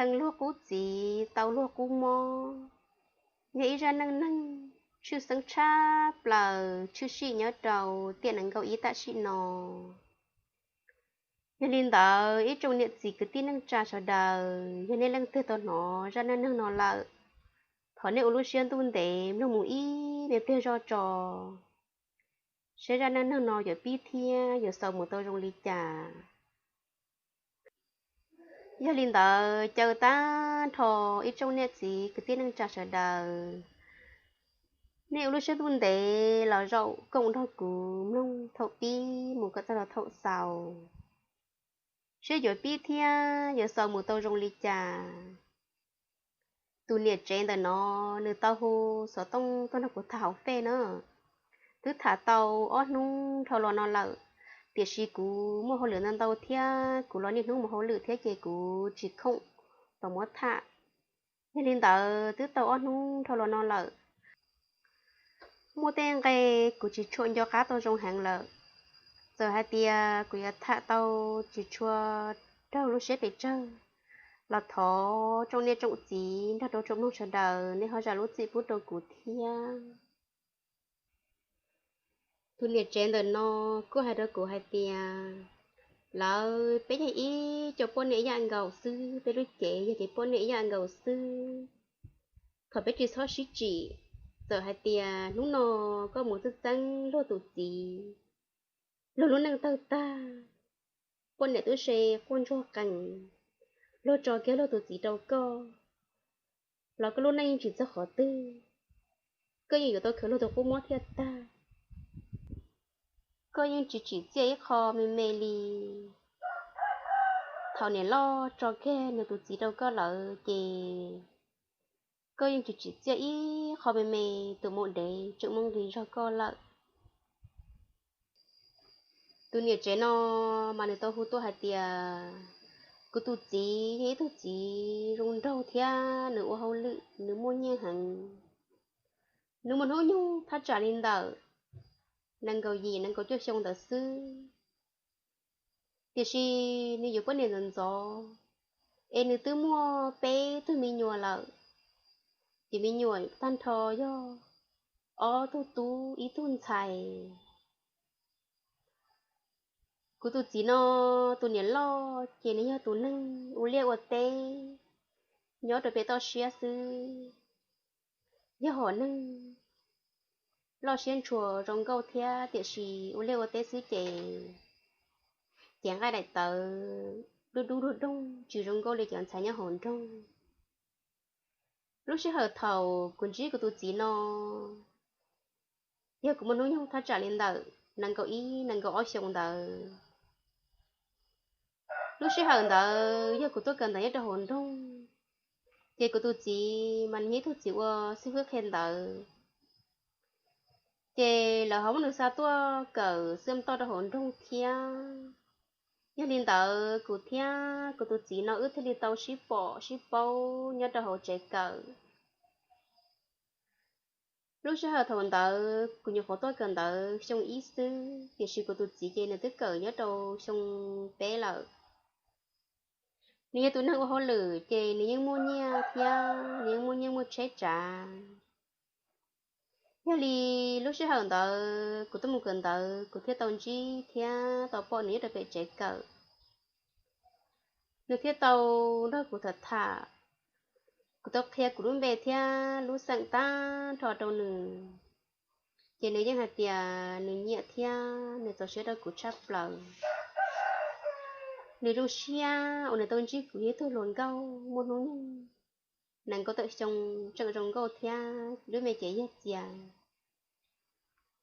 Tau luag qub txiv, tau luag qub mob, yog ib zaj neej neeg tshwj xeeb tshaj plaws tshwm sim nyob rau tiam nees nkaum ib tam sim no. Yog li ntawd ib tsoom niam txiv kwv tij neej tsa sawv daws, yog nej leej twg tau hnov zaj neej neeg no lawm, thov nej ua lub siab ntuj ntev mloog mus ib me pliag zoj tso, saib zaj neej neeg no yuav pib thiab yuav xaus mus tau zoo li cas. Yog li ntawd caw tag nrho ib tsoom niam txiv kwv tij neej tsa sawv daws, nej ua lub siab ntuj ntev los zaum koom nrog kuv mloog thaum pib mus kom txog rau thaum xaus, saib yuav pib thiab yuav xaus mus tau zoo li cas. Tus niam tsev ntawm no nws tau hu xov tooj tuaj nrog kuv tham hauv fej na. Twb tham tau ob hnub dhau los no lawm, tiam sis kuv muaj hauj lwm ntau ntau thiab kuv los niaj hnub mus hauj lwm thiab ces kuv tsis khoom los muab tham. Yog li ntawd twb tau ob hnub dhau los no lawm, muaj tej nqe kuv tsis tshua nco qab tau zoo heev lawm. Txawm hais tias kuv yuav tham tau tsis tshua raug lub siab pes tsawg los thov tsoom niam tsoom txiv nrog rau tsoom mloog sawv daws nej ho zam lub txim pub rau kuv thiab. Tus niam tsev ntawm no kuj hais rau kuv hais tias, lawv peb yog ib co poj niam yam nkaus xwb, peb lub cev yog cev poj niam yam nkaus xwb. Thov peb tsis txhob sib tsim, txawm hais tias hnub no koj mus txeeb txeeb luag tus txiv, luag lub neej tawg tag, poj niam twb se quaj ntsuag qees, luag tso kiag luag tus txiv rau koj, los koj lub neej yeej tsis txog qhov twg, koj yeej yuav tau khaws luag tus qub mob thiaj tag. Koj yeej tsis tsim txiaj ib qho me me li. Thaum niam loj tso kiag nws tus txiv rau koj lawm ces koj yeej tsis tsim txiaj ib qho me me, tus mus dev tseem muaj nqis zog koj lawm. Tus niam tsev no mas nws tau hu tuaj hais tias, kuv tus txiv yog ib tug txiv zoo nraug thiab nws ua hauj lwm, nws muaj nyiaj heev. Nws muaj hnub nyoog thaj tsam li ntawm nees nkaum yim nees nkaum cuaj xyoo ntawd xwb, tiam sis nws yuav poj niam ntxov ntxov, es nws twb muaj peb tug me nyuam lawm, ces me nyuam tag nrho yog ob tug tub ib tug ntxhais. Kuv tus txiv no, tus niam loj ces nws yog tus neeg ua liaj ua teb nyob rau pem toj siab xwb, yog hom neeg loj siab ntshua zoo nkauj thiab, tiam sis ua liaj ua teb xwb ces cev nqaij daim tawv dub dub dug doog tsis zoo nkauj li cov ntxhais nyob hauv nroog. Lub sij hawm thaum kuv ntsib kuv tus txiv no, yog kuv muaj hnub nyoog thaj tsam li ntawm nees nkaum ib nees nkaum ob xyoos ntawd. Lub sij hawm ntawd yog kuv tuaj kawm ntawv nyob rau hauv nroog, ces kuv tus txiv mas nws yog ib tug txiv ua xib fwb qhia ntawv, ces lawv ho muab nws xa tuaj kawm xwb toj rau hauv nroog thiab. Yog li ntawd kuv thiab kuv tus txiv no wb thiaj li tau sib pom sib paub nyob rau hauv tsev kawm. Lub sij hawm thaum ntawd kuv nyuam qhuav tuaj kawm ntawv xyoo ib xwb, tiam sis kuv tus txiv ces nws twb kawm nyob rau xyoo peb lawm. Nws yog tus neeg ua hauj lwm ces nws yeej muaj nyiaj thiab, nws yeej muaj nyiaj muaj tsheb tsav. Yog li lub sij hawm ntawd kuv tuaj mus kawm ntawv, kuv thiaj tau ntsib thiab tau pom nws nyob rau pem tsev kawm. Nws thiaj tau nrog kuv tham tham, kuv tau qhia kuv lub npe thiab lub xeem tag nrho rau nws, ces nws yeej hais tias nws nyiam thiab nws txaus siab rau kuv tshaj plaws. Nws zoo siab uas nws tau ntsib kuv yog ib tug hluas nkauj muaj hnub nyoog nees nkaum tawm xyoo, tseem zoo nkauj thiab lub me cev yog txias.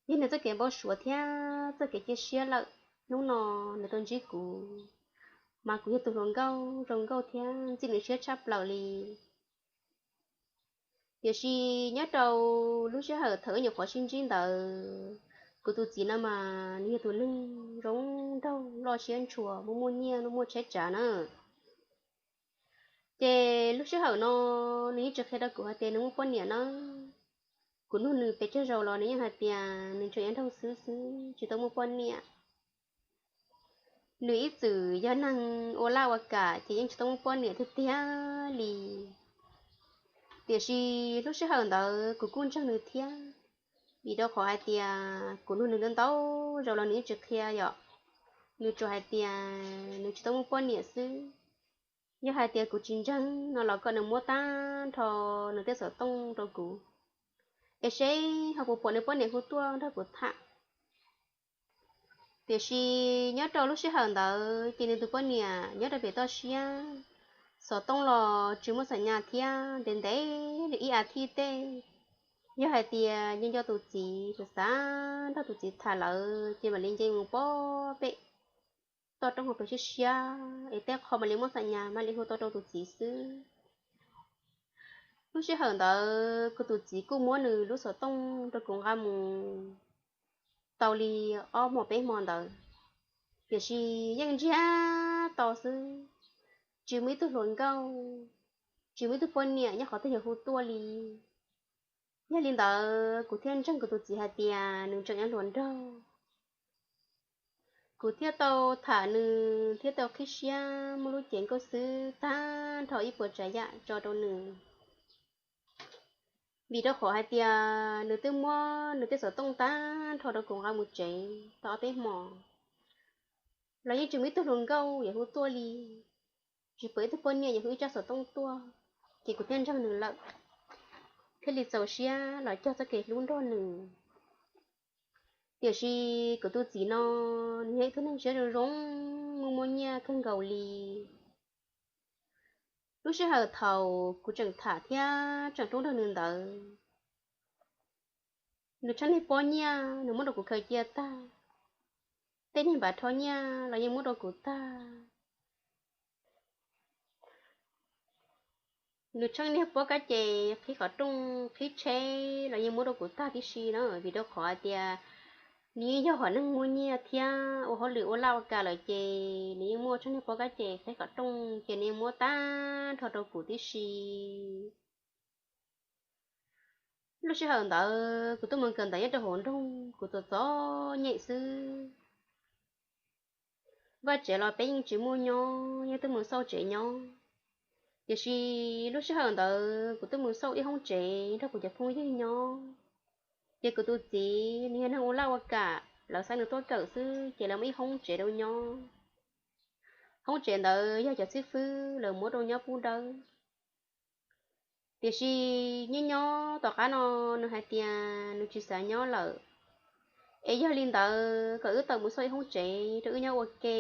Yog nws txoj kev npau suav thiab txoj kev cia siab lawm, hnub no nws tau ntsib kuv, mas kuv yog tus hluas nkauj zoo nkauj thiab ntxim nws siab tshaj plaws li. Tiam sis nyob rau lub sij hawm thaum wb nyuam qhuav sib ntsib ntawd, kuv tus txiv no mas nws yog tus neeg zoo nraug loj siab ntshua, muaj muaj nyiaj muaj tsheb tsav na. Ces lub sij hawm no nws yeej tsis qhia rau kuv hais tias nws muaj poj niam na. Kuv nug nws pes tsawg zaus los nws yeej hais tias nws tseem nyob nraug xwb xwb tsis tau muaj poj niam. Nws ib txwm yog neeg ua laj ua kam ces yeej tsis tau muaj poj niam tiag tiag li. Tiam sis lub sij hawm ntawd kuv kuj ntseeg nws thiab, vim rau qhov hais tias kuv nug nws ntau ntau zaus los nws yeej tsis qhia yom. Nws tsuas hais tias nws tsis tau muaj poj niam xwb. Yog hais tias kuv tsis ntseeg no los kom nws muab tag nrho nws tej xov tooj rau kuv, es seb ho puas pom nws poj niam hu tuaj nrog kuv tham. Tiam sis nyob rau lub sij hawm ntawd ces nws tus poj niam nyob rau pem toj siab, xov tooj los tsis muaj xam nyas thiab, ntev ntev li ib as thiv tej. Yog hais tias nco nco tus txiv, xav xav nrog tus txiv tham lawm ces mam li nce mus pob pem toj roob hauv pes siab siab es tej qho mam li muaj xam nyas mam li hu tau rau tus txiv xwb. Lub sij hawm ntawd kuv tus txiv kuj muab nws lub xov tooj rau kuv nqa mus tau li ob hmo peb hmo ntawd, tiam sis yeej ntsiag to xwb, tsis muaj ib tug hluas nkauj, tsis muaj ib tug poj niam nyob qhov twg yuav hu tuaj li. Yog li ntawd kuv thiaj ntseeg kuv tus txiv hais tias nws tseem nyob hluas nraug. Kuv thiaj tau tham nws thiab tau qhib siab muab lub cev nkauj xwb tag nrho ib puas tsav yam tso rau nws. Vim rau qhov hais tias nws twb muab nws tej xov tooj tag nrho rau kuv nqa mus tsev tau ob peb hmo los yeej tsis muaj ib tug hluas nkauj yuav hu tuaj li, tsis pom ib tug poj niam yuav hu ib tsab xov tooj tuaj, ces kuv thiaj ntseeg nws lawm, thiaj li txaus siab los cog txoj kev hlub nrog nws. Tiam sis kuv tus txiv no, nws yog ib tug neeg siab zoo zoo, muaj muaj nyiaj kawg nkaus li. Lub sij hawm thaum kuv tseem tham thiab tseem hlub nrog nws ntawd, nws tsheej niag pob nyiaj nws muab rau kuv khaws cia tag, tej niag npav rho nyiaj los yeej muab rau kuv tag. Nws tsheej niag pob kab ces qhib qhov rooj qhib tsheb los yeej muab rau kuv tag tib si na, vim rau qhov hais tias nws yeej yog hom neeg muaj nyiaj thiab ua hauj lwm ua laj ua kam lawm ces nws yeej muaj tsheej niag pob kab ces qhib qhov rooj ces nws yeej muab tag nrho rau kuv tib si. Lub sij hawm ntawd kuv tuaj mus kawm ntawv nyob rau hauv nroog, kuv txom txom nyem xwb. Vaj tsev los peb yeej tsis muaj nyob, yeej tuaj mus xauj tsev nyob. Tiam sis lub sij hawm ntawd kuv tuaj mus xauj ib hoob tsev nrog kuv cov phooj ywg nyob, ces kuv tus txiv nws yog neeg ua laj ua kam, lawv xa nws tuaj kawm xwb ces lawv muaj ib hoob tsev rau nyob. Hoob tsev ntawd yog cov xib fwb lawv muab rau nyob pub dawb. Tiam sis nyob nyob tom qab no nws hais tias nws tsis xav nyob lawm, es yog li ntawd kom wb tawm mus xauj ib hoob tsev rau wb nyob ua ke.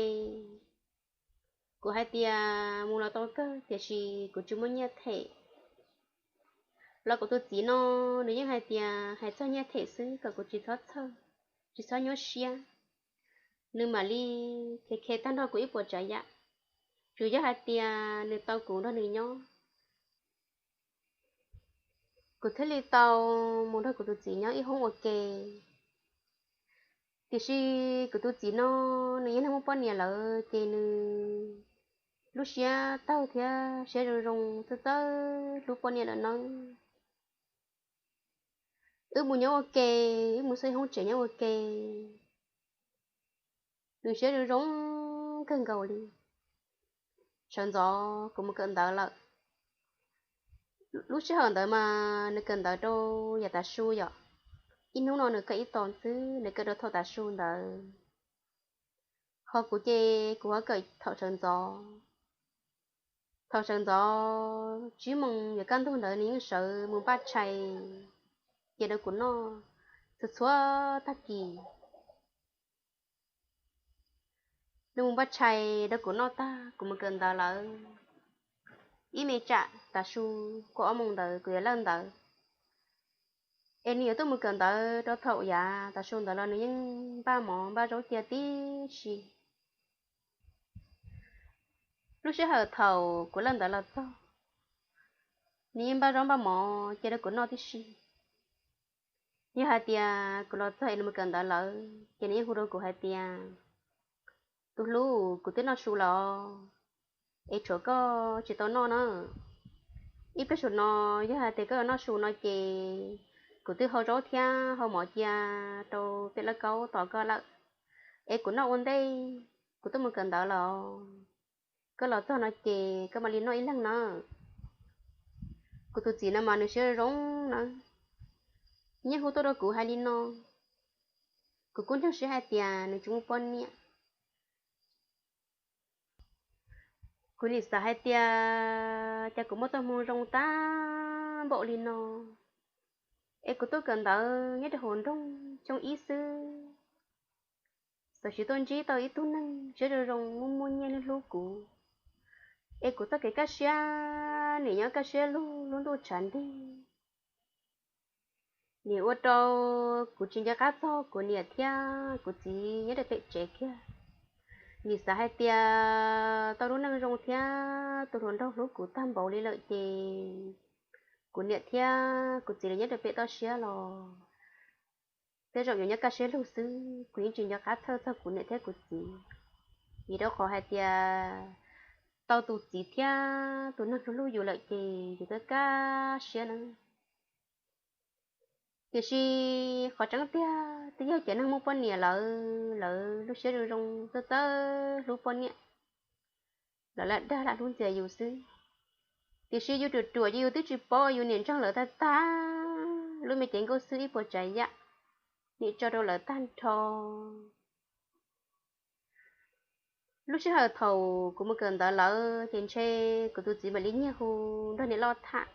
Kuv hais tias mus los tau kawg tiam sis kuv tsis muaj nyiaj them. Los kuv tus txiv no, nws yeej hais tias hais txog nyiaj them xwb kom kuv tsis txhob txhawj, tsis txhob nyuaj siab. Nws mam li khev khev tag nrho kuv ib puas tsav yam, tsuas yog hais tias nws tau kuv nrog nws nyob. Kuv thiaj li tau mus nrog kuv tus txiv nyob ib hoob ua ke. Tiam sis kuv tus txiv no, nws yog neeg muaj poj niam lawm ces nws lub siab tawg thiab siab zoo zoo txawj txawj hlub poj niam lawm nawb. Wb mus nyob ua ke, wb mus xauj ib hoob tsev nyob ua ke, nws siab zoo zoo kawg nkaus li. Sawv ntxov kuv mus kawm ntawv lawm. Lub sij hawm ntawd mas nws kawm ntawv rau yav tav su yom. Ib hnub no nws kawm ib tog xwb, nws kawm rau thaum tav su ntawd. Ho kuv ces kuv ho kawm thaum sawv ntxov. Thaum sawv ntxov tsib moos yuav kaj ntug ntawd nws yeej sawv mus npaj tshais ces rau kuv noj txhua txhua tag kis. Nws mus npaj tshais rau kuv noj tag kuv mus kawm ntawv lawm. Ib me tsam tav su kua ob moos ntawd kuv yuav lawj ntawv, es nws yuav tuaj mus kawm ntawv rau thaum yav tav su ntawd los nws yeej npaj mov npaj zaub cia tib si. Lub sij hawm thaum kuv lawj ntawv los txog, nws yeej npaj zaub npaj mov cia rau kuv noj tib si. Yog hais tias kuv los txog es nws mus kawm ntawv lawm ces nws yeej hu rau kuv hais tias, tus hlub, kuv twb noj su los, es tshuav koj tsis tau noj na. Ib pliag saum no, yog hais tias koj yuav noj su no ces kuv twb hau zaub thiab hau mov cia rau pem lawj kaub tos koj lawm, es kuv noj ua ntej. kuv tuaj mus kawm ntawv los, koj los txog no ces koj mam li noj ib leeg na. Kuv tus txiv no mas nws siab zoo na, nyiaj hu tuaj rau kuv hais li no, kuv kuj ntseeg siab hais tias nws tsis muaj poj niam. Kuv nim xav hais tias cas kuv muaj txoj hmoo zoo tag npaum li no, es kuv tuaj kawm ntawv nyob rau hauv nroog xyoo ib xwb, txawm sis tuaj ntsib tau ib tug neeg siab zoo zoo muaj muaj nyiaj hlub hlub kuv, es kuv txoj kev kaj siab nim nyob kaj siab lug lub ntuj tshav ntuj, nim ua rau kuv tsis nco qab txog kuv niam thiab kuv txiv nyob rau pem tsev kiag. Nim xav hais tias tau lub neej zoo thiab tus hluas nraug hlub kuv tag npaum li lawm ces kuv niam thiab kuv txiv lawv nyob rau pem toj siab los tej zaum yuav nyob kaj siab lug xwb. Kuv yeej tsis nco qab txhawj txog kuv niam thiab kuv txiv, vim rau qhov hais tias tau tus txiv thiab tus neeg hlub hlub yus lawm ces yus kaj kaj siab na. Tiam sis qhov tseeb tiag twb yog cov neeg muaj poj niam lawm, lawv lub siab zoo zoo txawj txawj hlub poj niam, lawv lam dag lam hlub ntxias yus xwb. Tiam sis yus ruam ruam ces yus twb tsis paub, yus niam ntseeg lawv tag tag, lub me cev nkauj xwb ib puas tsav yam nim tso rau lawv tag nrho. Lub sij hawm thaum kuv mus kawm ntawv lawm ces ntshe kuv tus txiv mam li nyiag hu nrog niam loj tham.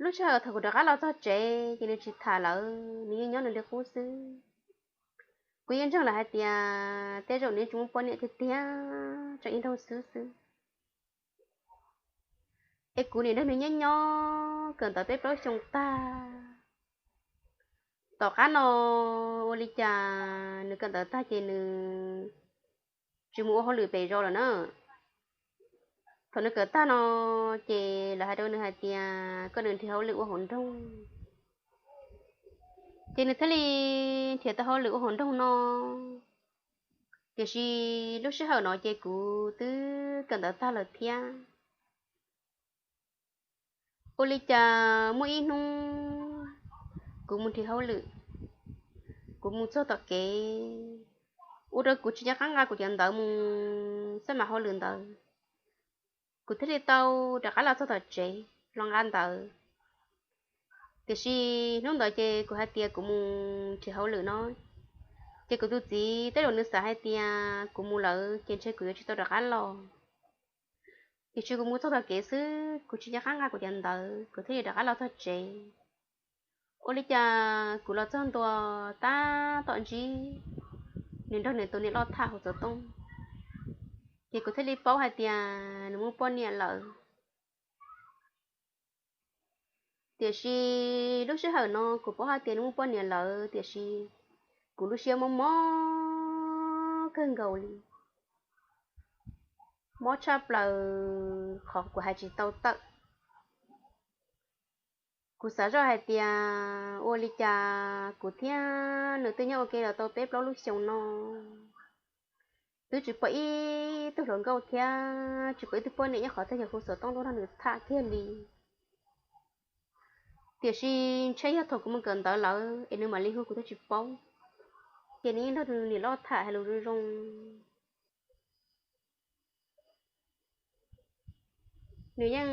Lub sij hawm thaum kuv rov qab los txog tsev ces nws tsis tham lawm, nws yeej nyob nws li qub xwb. Kuv yeej ntseeg lawm hais tias tej zaum nws tsis muaj poj niam tiag tiag, tseem ib nraug xwb xwb. Es kuv nim nrog nws nyob nyob kawm ntawv peb plaub xyoo tag. Tom qab no ua li cas nws kawm ntawv tag ces nws tsis mus ua hauj lwm pem zos lawm na. Thaum nws kawm tag no ces lawv hais rau nws hais tias kom nws nrhiav hauj lwm ua hauv nroog. Ces nws thiaj li nrhiav tau hauj lwm ua hauv nroog no. Tiam sis lub sij hawm no ces kuv twb kawm ntawv tag lawm thiab. Ua li cas muaj ib hnub kuv mus nrhiav hauj lwm, kuv mus txog tom kev, ua rau kuv tsis nco qab nqa kuv cov ntawv mus xab mam hauj lwm ntawd. Kuv thiaj li tau rov qab los txog tom tsev los nqa ntawv. Tiam sis hnub ntawd ces kuv hais tias kuv mus nrhiav hauj lwm no, ces kuv tus txiv tej zaum nws xav hais tias kuv mus lawm ces ntshe kuv yuav tsis tau rov qab los. Tiam sis kuv mus txog tom kev xwb, kuv tsis nco qab nqa kuv cov ntawv, kuv thiaj li rov qab los txog tsev. Ua li cas kuv los txog ntua tab tom ntsib nws nrog nws tus niam loj tham hauv xov tooj, ces kuv thiaj li paub hais tias nws muaj poj niam lawm. Tiam sis lub sij hawm no kuv paub hais tias nws muaj poj niam lawm, tiam sis kuv lub siab mob mob kawg nkaus li, mob tshaj plaws qhov kuv hais tsis tau tawm. Kuv xav zoj hais tias ua li cas kuv thiab nws twb nyob ua ke los tau peb plaub lub xyoo no, twb tsis pom ib tug hluas nkauj thiab tsis pom ib tug poj niam nyob qhov twg yog hu xov tooj tuaj nrog nws tham kiag li. Tiam sis ntshe yog thaum kuv mus kawm ntawv lawm es nws mam li hu kuv thiaj tsis paub, ces nws yeej nrog nws niam loj tham hais lus zoo zoo. Nws yeej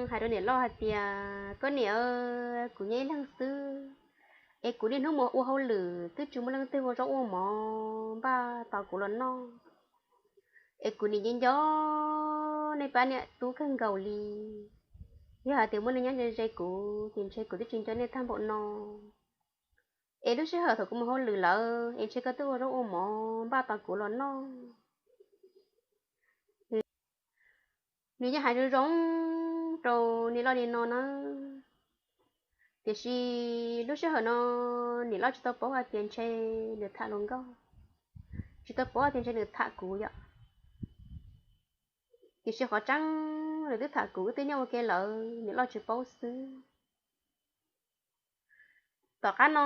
hais rau niam loj hais tias, koj niam, kuv nyob ib leeg xwb, es kuv niaj hnub mus ua hauj lwm twb tsis muaj leej twg ua zaub ua mov npaj tos kuv los noj, es kuv nim nco nco nej pab niam tub kawg nkaus li. Yog hais tias muaj neeg nyob ze ze kuv ces ntshe kuv twb tsis nco nej tag npaum no. Es lub sij hawm thaum kuv mus hauj lwm lawm es ntshe koj twb ua zaub ua mov npaj tos kuv los noj. Nws yeej hais zoo zoo rau niam loj li no na. Tiam sis lub sij hawm no niam loj tsis tau paub hais tias ntshe nws tham hluas nkauj, tsis tau paub hais tias ntshe nws tham kuv yom. Tiam sis qhov tseeb nws twb tham kuv, wb twb nyob ua ke lawm, niam loj tsis paub xwb. Tom qab no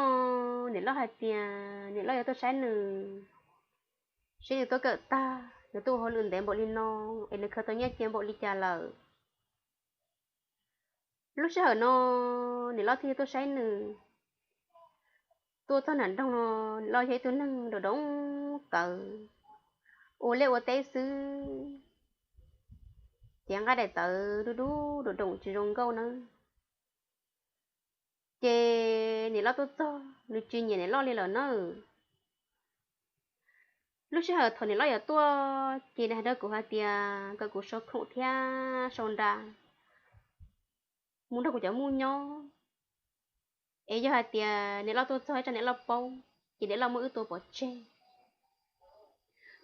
niam loj hais tias niam loj yuav tuaj saib nws, saib nws tuaj kawm tag, nws tuaj ua hauj lwm ntev npaum li no, es nws khaws tau nyiaj cia npaum li cas lawm. Lub sij hawm no niam loj thiaj li tuaj saib nws. Tuaj txog nram nroog no, niam loj yog ib tug neeg doog doog tawv, ua liaj ua teb xwb, ces nqaij daim tawv dub dub doom doom tsis zoo nkauj nawb. Ces niam loj tuaj txog, nws tsis nyiam niam loj li lawm na. Lub sij hawm thaum niam loj yuav tuaj ces nws hais rau kuv hais tias kom kuv sau khoom thiab sau nra mus nrog kuv cov muj nyob, es yog hais tias niam loj tuaj txog ib tsam niam loj paub, ces niam loj muab wb tua pov tseg.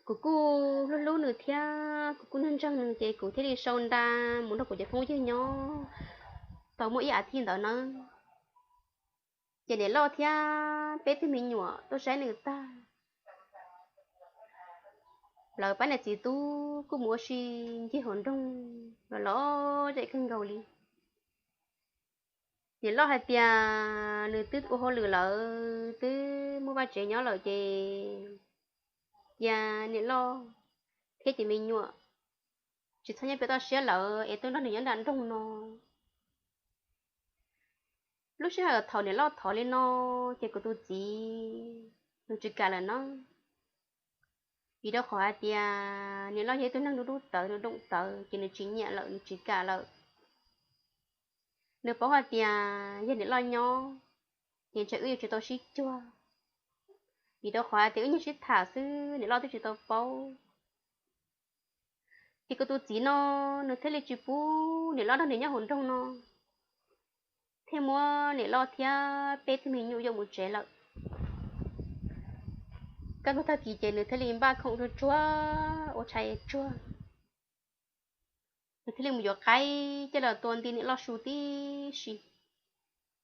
Kuv kuj hlub hlub nws thiab kuv kuj ntseeg nws, ces kuv thiaj li sau nra mus nrog kuv cov phooj ywg nyob tau muaj ib as thiv ntawd nawb. Ces niam loj thiab peb tug me nyuam tuaj saib nws tag, lawv pab niam txiv tub kuj mus ua si ncig hauv nroog los los zem kawg nkaus li. Niam loj hais tias nws twb ua hauj lwm lawm, twb muaj vaj tsev nyob lawm, ces cia niam loj thiab ces me nyuam tsis txhob nyob pem toj siab lawm es tuaj nrog nws nyob nram nroog no. Lub sij hawm thaum niam loj thov li no, ces kuv tus txiv nws tsis kam lawm no, vim rau qhov hais tias niam loj yog ib tug neeg dub dub tawv, dub doom tawv, ces nws tsis nyiam lawm, nws tsis kam lawm. Nws paub hais tias yog niam loj nyob, ces ntshe wb yuav tsis tau sib cuag, vim rau qhov hais tias wb nyiag sib tham xwb, niam loj twb tsis tau paub. Ces kuv tus txiv no, nws thiaj li tsis pub niam loj nrog nws nyob hauv nroog no, thiaj muab niam loj thiab peb tug me nyuam yuam mus tsev lawm. Kaj ntug tag kis ces nws thiaj li npaj khoom tsuag tsuag, ua tshais tsuag, nws thiaj li mus yuav qaib coj los tua nti niam loj su tib si,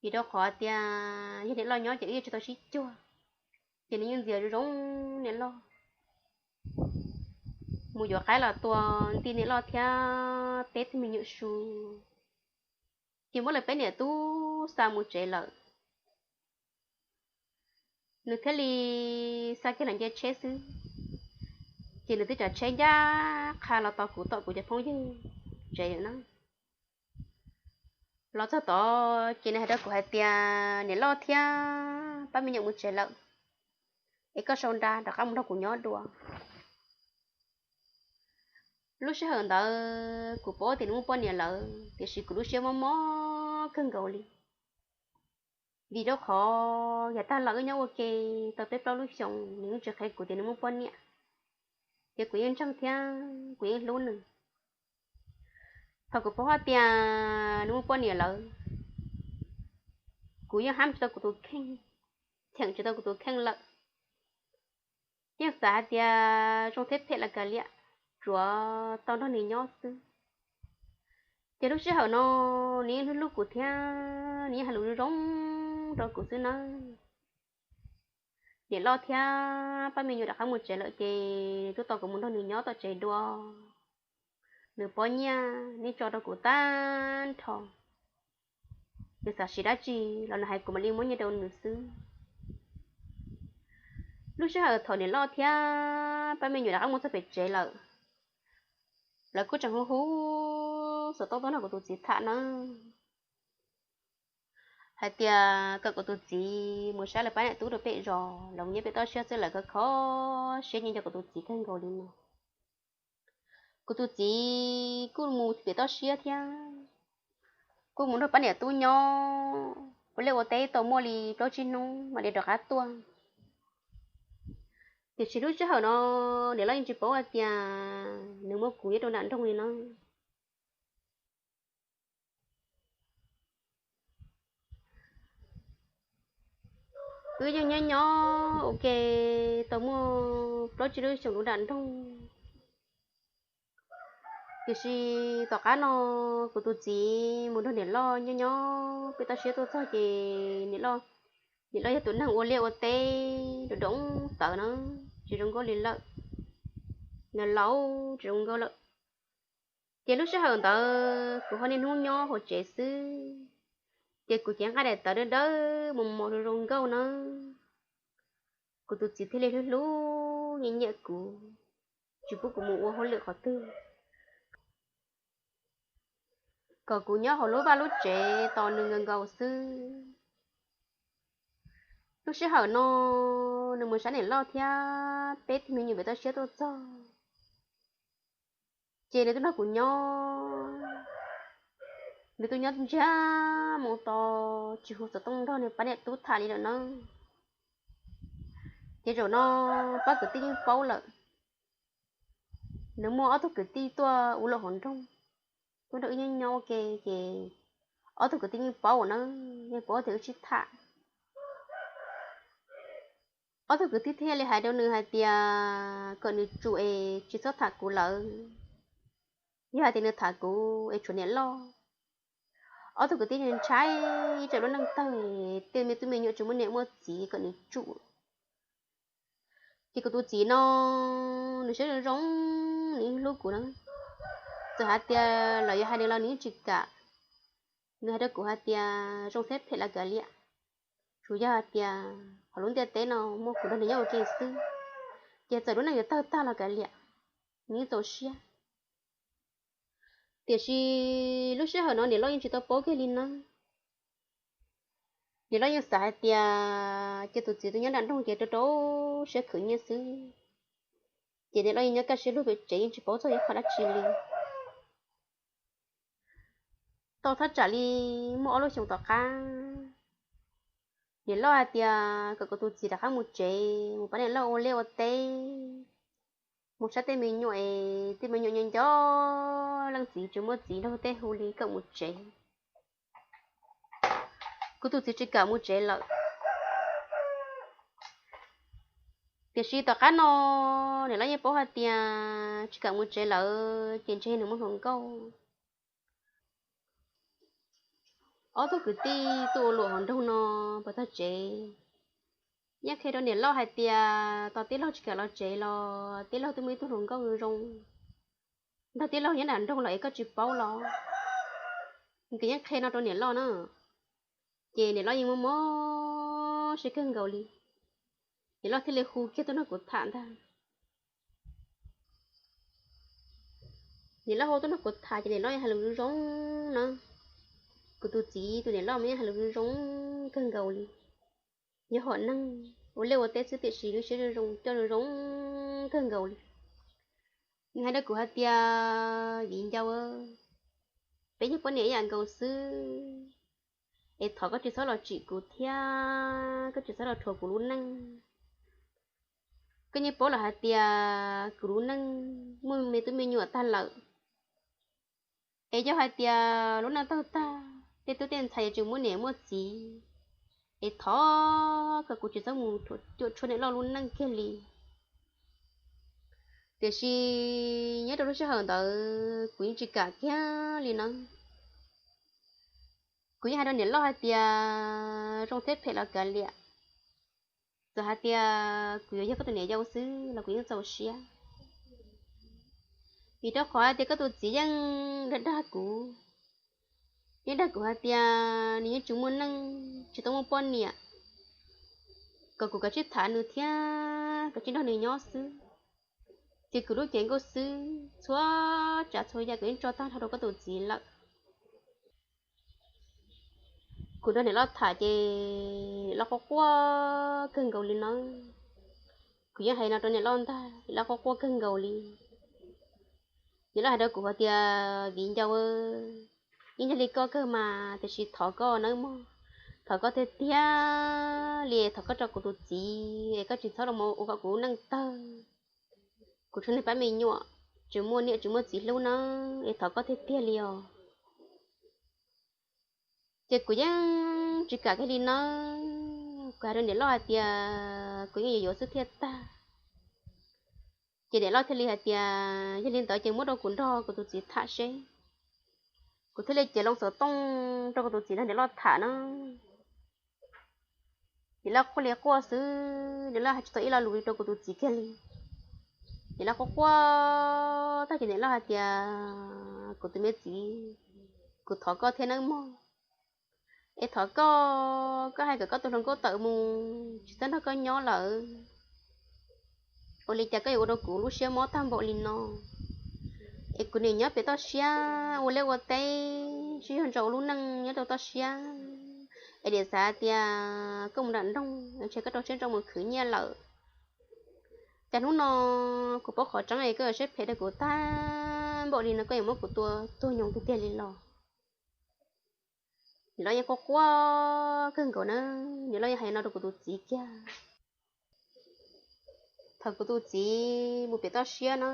vim rau qhov tias yog niam loj nyob ces wb yuav tsis tau sib cuag, ces nws yeej ntxias zoo zoo niam loj. Mus yuav qaib los tua nti niam loj thiab peb tug me nyuam su, ces muab lawv peb niam tub xa mus tsev lawm. Nws thiaj li xa kiag los nce tsheb xwb, ces nws twb tsav tsheb ncaj qha los tos kuv tom kuv cov phooj ywg tsev na. Los txog tod ces nws hais rau kuv hais tias niam loj thiab pab me nyuam mus tsev lawm, es koj sau nra rov qab mus nrog kuv nyob dua. Lub sij hawm ntawd kuv paub tias nws muaj poj niam lawm, tiam sis kuv lub siab mob mob kawg nkaus li, vim rau qhov yav tag los wb nyob ua ke tau peb plaub lub xyoos nws yeej tsis qhia kuv tias nws muaj poj niam, ces kuv yeej ntseeg thiab kuv yeej hlub nws. Thaum kuv paub hais tias nws muaj poj niam lawm, kuv yeej hab tsis tau kuv tus kheej, cheem tsis tau kuv tus kheej lawm. Yeej xav hais tias zoo thiab phem los kav liam, tsuav tau nrog nws nyob xwb. Ces lub sij hawm no nws yeej hlub hlub kuv thiab nws yeej hais lus zoo zoo rau kuv xwb nawb. Niam loj thiab pab me nyuam rov qab mus tsev lawm ces nws tuaj tos kuv mus nrog nws nyob tom tsev dua. Nws pob nyiaj nws tso rau kuv tag nrho, nws xav siv dab tsi los nws hais kuv mam li muab nyiaj rau nws xwb. Lub sij hawm thaum niam loj thiab pab me nyuam rov qab mus txog pem tsev lawm, lawv kuj tseem hu hu xov tooj tuaj nrog kuv tus txiv tham nawb, hais tias kom kuv tus txiv mus saib lawv pab niam tub rau pem zos, lawv mus nyob pem toj siab xwb, lawv kho kho siab nyiam nco kuv tus txiv kawg nkaus li no. Kuv tus txiv kuj mus pem toj siab thiab, kuj mus nrog pab niam tub nyob ua liaj ua teb tau muaj li plaub tsib hnub mam li rov qab tuaj. Tiam sis lub sij hawm no niam loj yeej tsis paub hais tias nws muab kuv nyob rau nram nroog li no. Wb yeej nyob nyob ua ke tau muaj plaub tsib lub xyoos rau nram nroog. Tiam sis tom qab no kuv tus txiv mus nrog niam loj nyob nyob pem toj siab tuaj txog ces niam loj, niam loj yog tus neeg ua liaj ua teb rau doom tawv na, tsis zoo nkauj li lawm, laus laus tsis zoo nkauj lawm. Ces lub sij hawm ntawd kuv ho niaj hnub nyob hauv tsev xwb, ces kuv cev nqaij daim tawv dawb dawb mos mos zoo zoo nkauj na. Kuv tus txiv thiaj li hlub hlub nyiam nyiam kuv, tsis pub kuv mus ua hauj lwm qhov twg, kom kuv nyob hauv lub vaj lub tsev tos nws nkaus nkaus xwb. Lub sij hawm no nws mus saib niam loj thiab peb tug me nyuam pem toj siab tuaj txog, Ces nws tuaj nrog kuv nyob, nws tuaj nyob ntsiag mus tos tsis hu xov tooj nrog nws pab niam tub tham li lawm na. Ces zaum no pab kwv tij yeej paub lawm, nws muaj ob tug kwv tij tuaj ua luam hauv nroog, tuaj nrog wb nyob nyob ua ke, ces ob tug kwv tij yeej paub na, yeej paub tias wb sib tham. Ob tug kwv tij thiaj li hais rau nws hais tias kom nws tsum es tsis txhob tham kuv lawm, yog hais tias nws tham kuv es tshuav niam loj. Ob tug kwv tij ntshai ib tsam lub neej tawg, tej me tub me nyuam tsis muaj niam muaj txiv, kom nws tsum. Ces kuv tus txiv no nws siab zoo zoo, nws hlub kuv na. Txawm hais tias lawv yuav hais nws los nws yeej tsis kam. Nws hais rau kuv hais tias zoo thiab phem los kav liam, tsuas yog hais tias qhov lub ntiaj teb no muaj kuv nrog nws nyob ua ke xwb, ces txawm lub neej yuav tawg tag los kav liam, nws yeej txaus siab. Tiam sis lub sij hawm no niam loj yeej tsis tau paub kiag li na. Niam loj yeej xav hais tias cia tus txiv tuaj nyob nram nroog ces rau rau siab khwv nyiaj xwb, ces niam loj yeej nyob kaj siab lug pem tsev yeej tsis paub txog ib qho dab tsi li. Tau thaj tsam li muaj ob lub xyoos tom qab, niam loj hais tias kom kuv tus txiv rov qab mus tsev mus pab niam loj ua liaj ua teb, mus saib tej me nyuam es tej me nyuam nyob nco leej txiv tsis muaj txiv nrog tej hu li kom mus tsev. Kuv tus txiv tsis kam mus tsev lawm. Tiam sis tom qab no niam loj yeej paub hais tias tsis kam mus tsev lawm ces ntshe nws muaj hluas nkauj. Ob tug kwv tij tuaj ua luam hauv nroog no puag tag tsev yeej qhia rau niam loj hais tias tos tij laug tsis kam los tsev los tij laug twb muaj ib tug hluas nkauj zoo zoo, nrog tij laug nyob nram nroog los es koj tsis paub los. Nkawd yeej qhia no rau niam loj na, ces niam loj yeej mob mob siab kawg nkaus li. Niam loj thiaj li hu kiag tuaj nrog kuv tham ntag. Niam loj hu tuaj nrog kuv tham ces niam loj yeej hais lus zoo zoo na. Kuv tus txiv tus niam loj mas yeej hais lus zoo zoo kawg nkaus li. Yog hom neeg ua liaj ua teb xwb tiam sis lub siab zoo zoo coj zoo zoo kawg nkaus li. Nws hais rau kuv hais tias, viv ncaus, peb yog poj niam ib yam nkaus xwb, es thov koj tsis txhob los tsim kuv thiab koj tsis txhob los rhuav kuv lub neej. Koj yeej paub lawm hais tias kuv lub neej muaj me tub me nyuam tag lawm, es yog hais tias lub neej tawg tag tej tub tej ntxhais yuav tsis muaj niam muaj txiv, es thov kom kuv tsis txhob mus cuam tshuam niam loj lub neej kiag li. Tiam sis nyob rau lub sij hawm ntawd kuv yeej tsis kam kiag li na. Kuv yeej hais rau niam loj hais tias zoo thiab phem los kav liam, txawm hais tias kuv yuav yog koj tus niam yau xwb los kuv yeej txaus siab. Vim rau qhov hais tias koj tus txiv yeej dag dag kuv, yeej dag kuv hais tias nws yeej tsis muaj neej tsis tau muaj poj niam, kom kuv kav tsij tham nws thiab kav tsij nrog nws nyob xwb. Ces kuv lub cev nkauj xwb txhua tsav txhua yam kuv yeej tso tag nrho rau koj tus txiv lawm. Kuv nrog niam loj tham ces niam loj quaj quaj kawg nkaus li no. Kuv yeej hais no rau niam loj ntag, niam loj quaj quaj kawg nkaus li. Niam loj hais rau kuv hais tias, viv ncaus, yeej yog li koj kawg mas tiam sis thov koj nawb mog, thov koj tiag tiag li, thov koj tso kuv tus txiv es koj tsis txhob los ua kom kuv lub neej tawg. Kuv tshuav niag pab me nyuam tsis muaj niam tsis muaj txiv hlub na, es thov koj tiag tiag li os. Ces kuv yeej tsis kam kiag li nawb, kuv hais rau niam loj hais tias kuv yeej yuav yuav xwb thiaj tag. Ces niam loj thiaj li hais tias yog li ntawd ces muab rau kuv nrog kuv tus txiv tham seb. Kuv thiaj li cev loo xov tooj rau kuv tus txiv nrog niam loj tham na. Niam loj quaj li quaj xwb, niam loj hais tsis tau ib lo lus li rau kuv tus txiv kiag li. Niam loj quaj quaj tag ces niam loj hais tias, kuv tus me txiv, kuv thov koj thiab nawb mog, es thov koj, koj hais kom koj tus hluas nkauj tawm mus tsis txhob nrog koj nyob lawm. Ua li cas koj yuav ua rau kuv lub siab mob tag npaum li no? Es kuv niam nyob pem toj siab ua liaj ua teb, sib zog ntso ua lub neej nyob rau toj siab, es niam xav tias koj mus nram nroog ntshe koj rau siab ntso mus khwv nyiaj lawm. Cas hnub no kuv paub qhov tseeb es koj yuav siab phem rau kuv tag npaum li no koj yuav muab kuv tua tuag nyoos tiag tiag li los? Niam loj yeej quaj quaj kawg nkaus na. Niam loj yeej hais no rau kuv tus txiv kiag. Thaum kuv tus txiv mus pem toj siab na,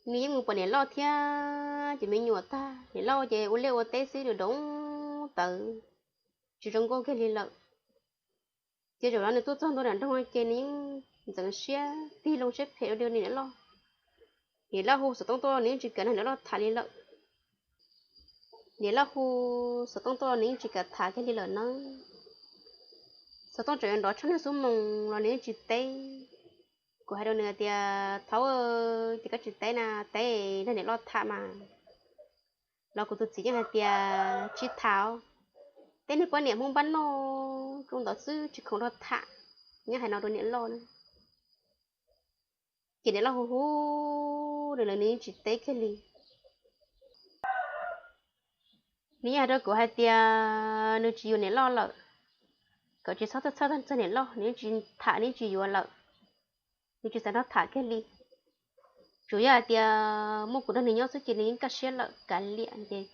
nws yeej mus pom niam loj thiab ces me nyuam tag. Niam loj ces ua liaj ua teb xwb, doov tawv, tsis zoo nkauj kiag li lawm. Ces zaum no nws tuaj txog ntua nram nroog ces nws yeej ntxeev siab tig loo siab phem rau niam loj. Niam loj hu xov tooj tuaj los nws yeej tsis kam nrog niam loj tham li lawm. Niam loj hu xov tooj tuaj los nws yeej tsis kam tham kiag li lawm na. Xov tooj tseem yuav nrov tshaj niag xuab moos los nws yeej tsis teb. Kuv hais rau nws hais tias, thaum ces koj tsis teb na, teb nrog niam loj tham mas. Los kuv tus txiv yeej hais tias, tsis tham, tej niag poj niam Hmoob npab noj zoo ntawd xwb tsis khoom nrog tham. Nws yeej hais no rau niam loj na. Ces niam loj hu hu nws los nws yeej tsis teb kiag li. Nws yeej hais rau kuv hais tias nws tsis yuav niam loj lawm, kom tsis txhob txhawj txog niam loj, nws yeej tsis tham, nws yeej tsis yuav lawm. Nws tsis xav nrog tham kiag li. Tsuas yog hais tias muaj kuv nrog nws nyob xwb ces nws yeej kaj siab lawm, kav liam ces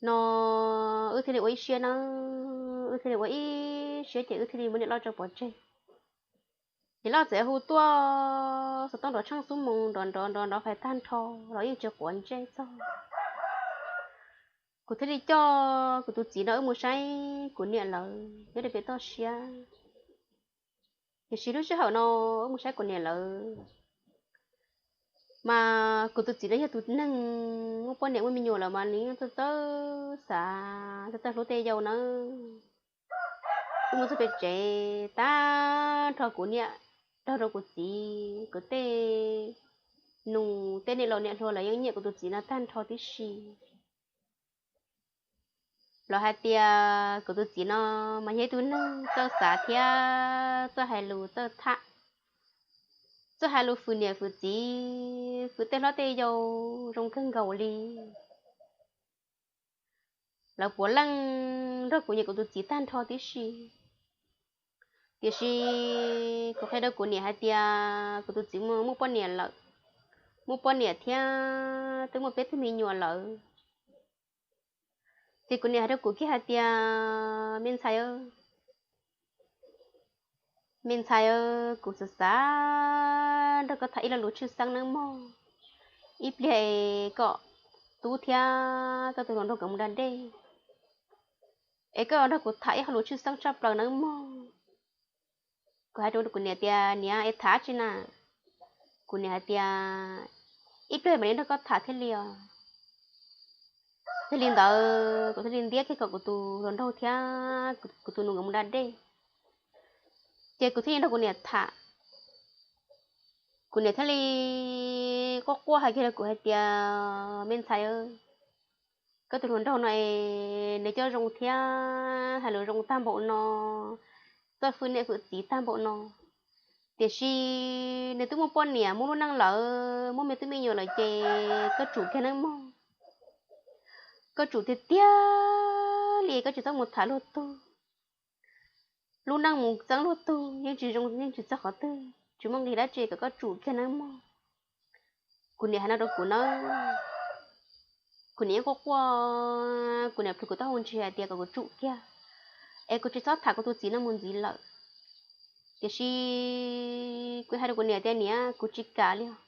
no wb thiaj li ua ib siab na, wb thiaj li ua ib siab ces wb thiaj li muab niam loj tso pov tseg. Niam loj txawm hu tuaj, xov tooj nrov tshaj xuab moos, nrov nrov nrov nrov fais tag nrho los yeej tsis quav ntsej txog. Kuv thiaj li coj kuv tus txiv no wb mus saib kuv niam lawv nyob rau pem toj siab. Tiam sis lub sij hawm no wb mus saib kuv niam lawv, mas kuv tus txiv no yog tus neeg muaj poj niam muaj me nyuam lawm mas nws yeej txawj txawj xav, txawj txawj hlub tej yau nawb. Wb mus txog pem tsev tag nrho kuv niam nrog rau kuv txiv, kuv tej nus tej niam laus niam hluas lawv yeej nyiam kuv tus txiv no tag nrho tib si. Lawv hais tias kuv tus txiv no mas yog ib tug neeg txawj xav thiab txawj hais lus txawj tham, txawj hais lus fwm niam fwm txiv, fwm tej hlob tej yau zoo kawg nkaus li. Lawv puav leej nrog kuv nyiam kuv tus txiv tag nrho tib si. Tiam sis kuv qhia rau kuv niam hais tias kuv tus txiv muaj poj niam lawm, muaj poj niam thiab twb muaj peb tug me nyuam lawm. Ces kuv niam hais rau kuv kiag hais tias, me ntxhais, me ntxhais, kuv xav xav nrog koj tham ib lo lus tshwj xeeb nawb mog. Ib pliag es koj tub thiab koj tus hluas nraug nkawd mus da dej, es koj nrog kuv tham ib lo lus tshwj xeeb tshaj plaws nawb mog. Kuv hais rau kuv niam tias, niam, es tham tsi na? Kuv niam hais tias, ib pliag mam li nrog koj tham thiaj li os. Yog li ntawd kuv thiaj li ntiab kiag kom kuv tus hluas nraug thiab kuv tus nus nkawd mus da dej. Ces kuv thiaj li nrog kuv niam tham. Kuv niam thiaj li quaj quaj hais kiag rau kuv hais tias, me ntxhais, koj tus hluas nraug no es nws coj zoo thiab hais lus zoo tag npaum no, txawj fwm niam fwm txiv tag npaum no, tiam sis nws twb muaj poj niam muaj lub neej lawm, muaj me tub me nyuam lawm ces koj tsum kiag nawb mog. Koj tsum tiag tiag li, koj tsis txhob mus tham luag tug. Lub neej mus txeeb luag tug yeej tsis zoo, yeej tsis txog qhov twg, tsis muaj nqis dab tsi, kom koj tsum kiag nawb mog. Kuv niam hais no rau kuv nawb. Kuv niam yeej quaj quaj, kuv niam plhws kuv taub hau ntshis hais tias kom kuv tsum kiag, es kuv tsis txhob tham kuv tus txiv no mus ntxiv lawm. Tiam sis kuv hais rau kuv niam tias, niam, kuv tsis kam li os.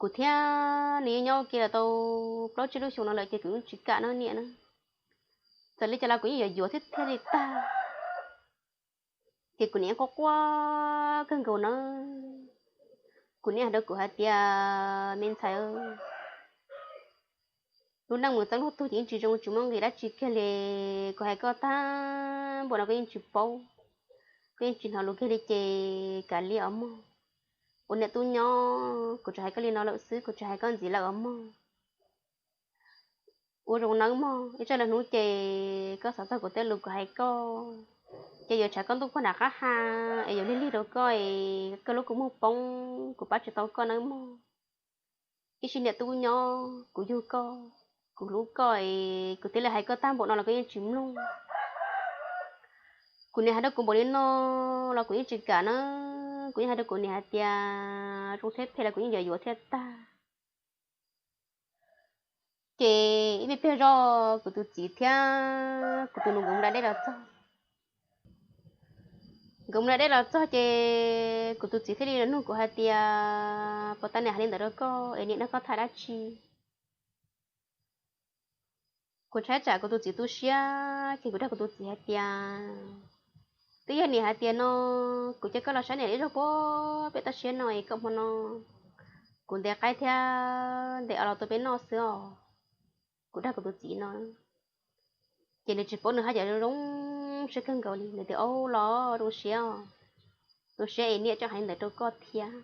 Kuv thiab nws yeej nyob ua ke los tau plaub tsib lub xyoo no lawm ces kuv yeej tsis kam no niam na. Txawm li cas los kuv yeej yuav yuav thiab thiaj li tag. Ces kuv niam quaj quaj kawg nkaus na. Kuv niam hais rau kuv hais tias, me ntxhais, lub neej mus txeeb luag tug ces yeej tsis zoo, tsis muaj nqis dab tsi kiag li. Kuv hais koj tag npaum no koj yeej tsis paub, koj yeej tsis hnov lus kiag li ces kav liam os mog. Ua niam tub nyob kuv tsuas hais koj li no lawm xwb, kuv tsis hais koj ntxiv lawm os mog. Ua zoo nawb mog, ib tsam lwm hnub ces koj xav txog kuv tej lus kuv hais koj, ces yuav tshav koj ntuj koj nram qab ha, es yuav lig lig rau koj es koj lub kua muag poob, kuv pab tsis tau koj nawb mog. Ib sim niam tub nyob kuv yug koj, kuv hlub koj es kuv thiaj li hais koj tag npaum no los koj yeej tsis mloog. Kuv niam hais rau kuv npaum li no los kuv yeej tsis kam nawb. Kuv yeej hais rau kuv niam hais tias zoo thiab phem los kuv yeej yuav yuav thiaj tag. Ces ib pliag zog kuv tus txiv thiab kuv tus nus nkawd mus da dej los txog. Nkawd mus da dej los txog ces kuv tus txiv thiaj li los nug kuv hais tias, puas tau niam hais li ntawd rau koj es niam nrog koj tham dab tsi? Kuv ntshai tsam kuv tus txiv tu siab ces kuv dag kuv tus txiv hais tias, twb yog niam hais tias no, kuv coj koj los saib niam ib zaug puag pem toj siab no es koj hmo no kuv ntes qaib thiab ntes av los tua peb noj xwb os. Kuv dag kuv tus txiv no, ces nws tsis paub, nws haj yam zoo siab kawg nkaus li, nws tias, au los zoo siab, zoo siab es niam tseem hais li ntawd rau koj thiab.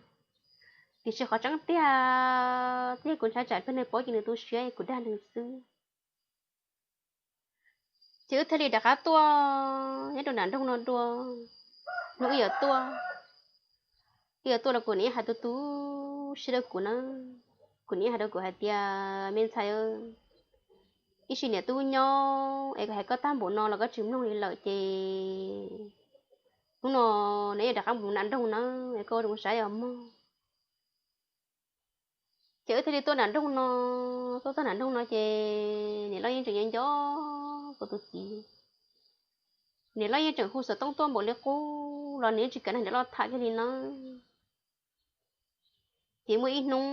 Tiam sis qhov tseeb tiag, twb yog kuv ntshai tsam ib pliag nws paub ces nws tu siab kuv dag nws xwb. Ces wb thiaj li rov qab tuaj nyob rau nram nroog no dua. Hnub wb yuav tuaj, wb yuav tuaj los kuv niam hais tu tu siab rau kuv na. Kuv niam hais rau kuv hais tias, me ntxhais, ib sim niam tub nyob es kuv hais koj tag npaum no los koj tsis mloog li lawm ces hnub no neb yuav rov qab mus nram nroog na, es koj ua zoo saib os mog. Ces wb thiaj li tuaj nram nroog no, tuaj txog nram nroog no ces niam loj yeej tseem nyob nco kuv tus txiv. Niam loj yeej tseem hu xov tooj tuaj npaum li qub los nws yeej tsis kam nrog niam loj tham kiag li na. Ces muaj ib hnub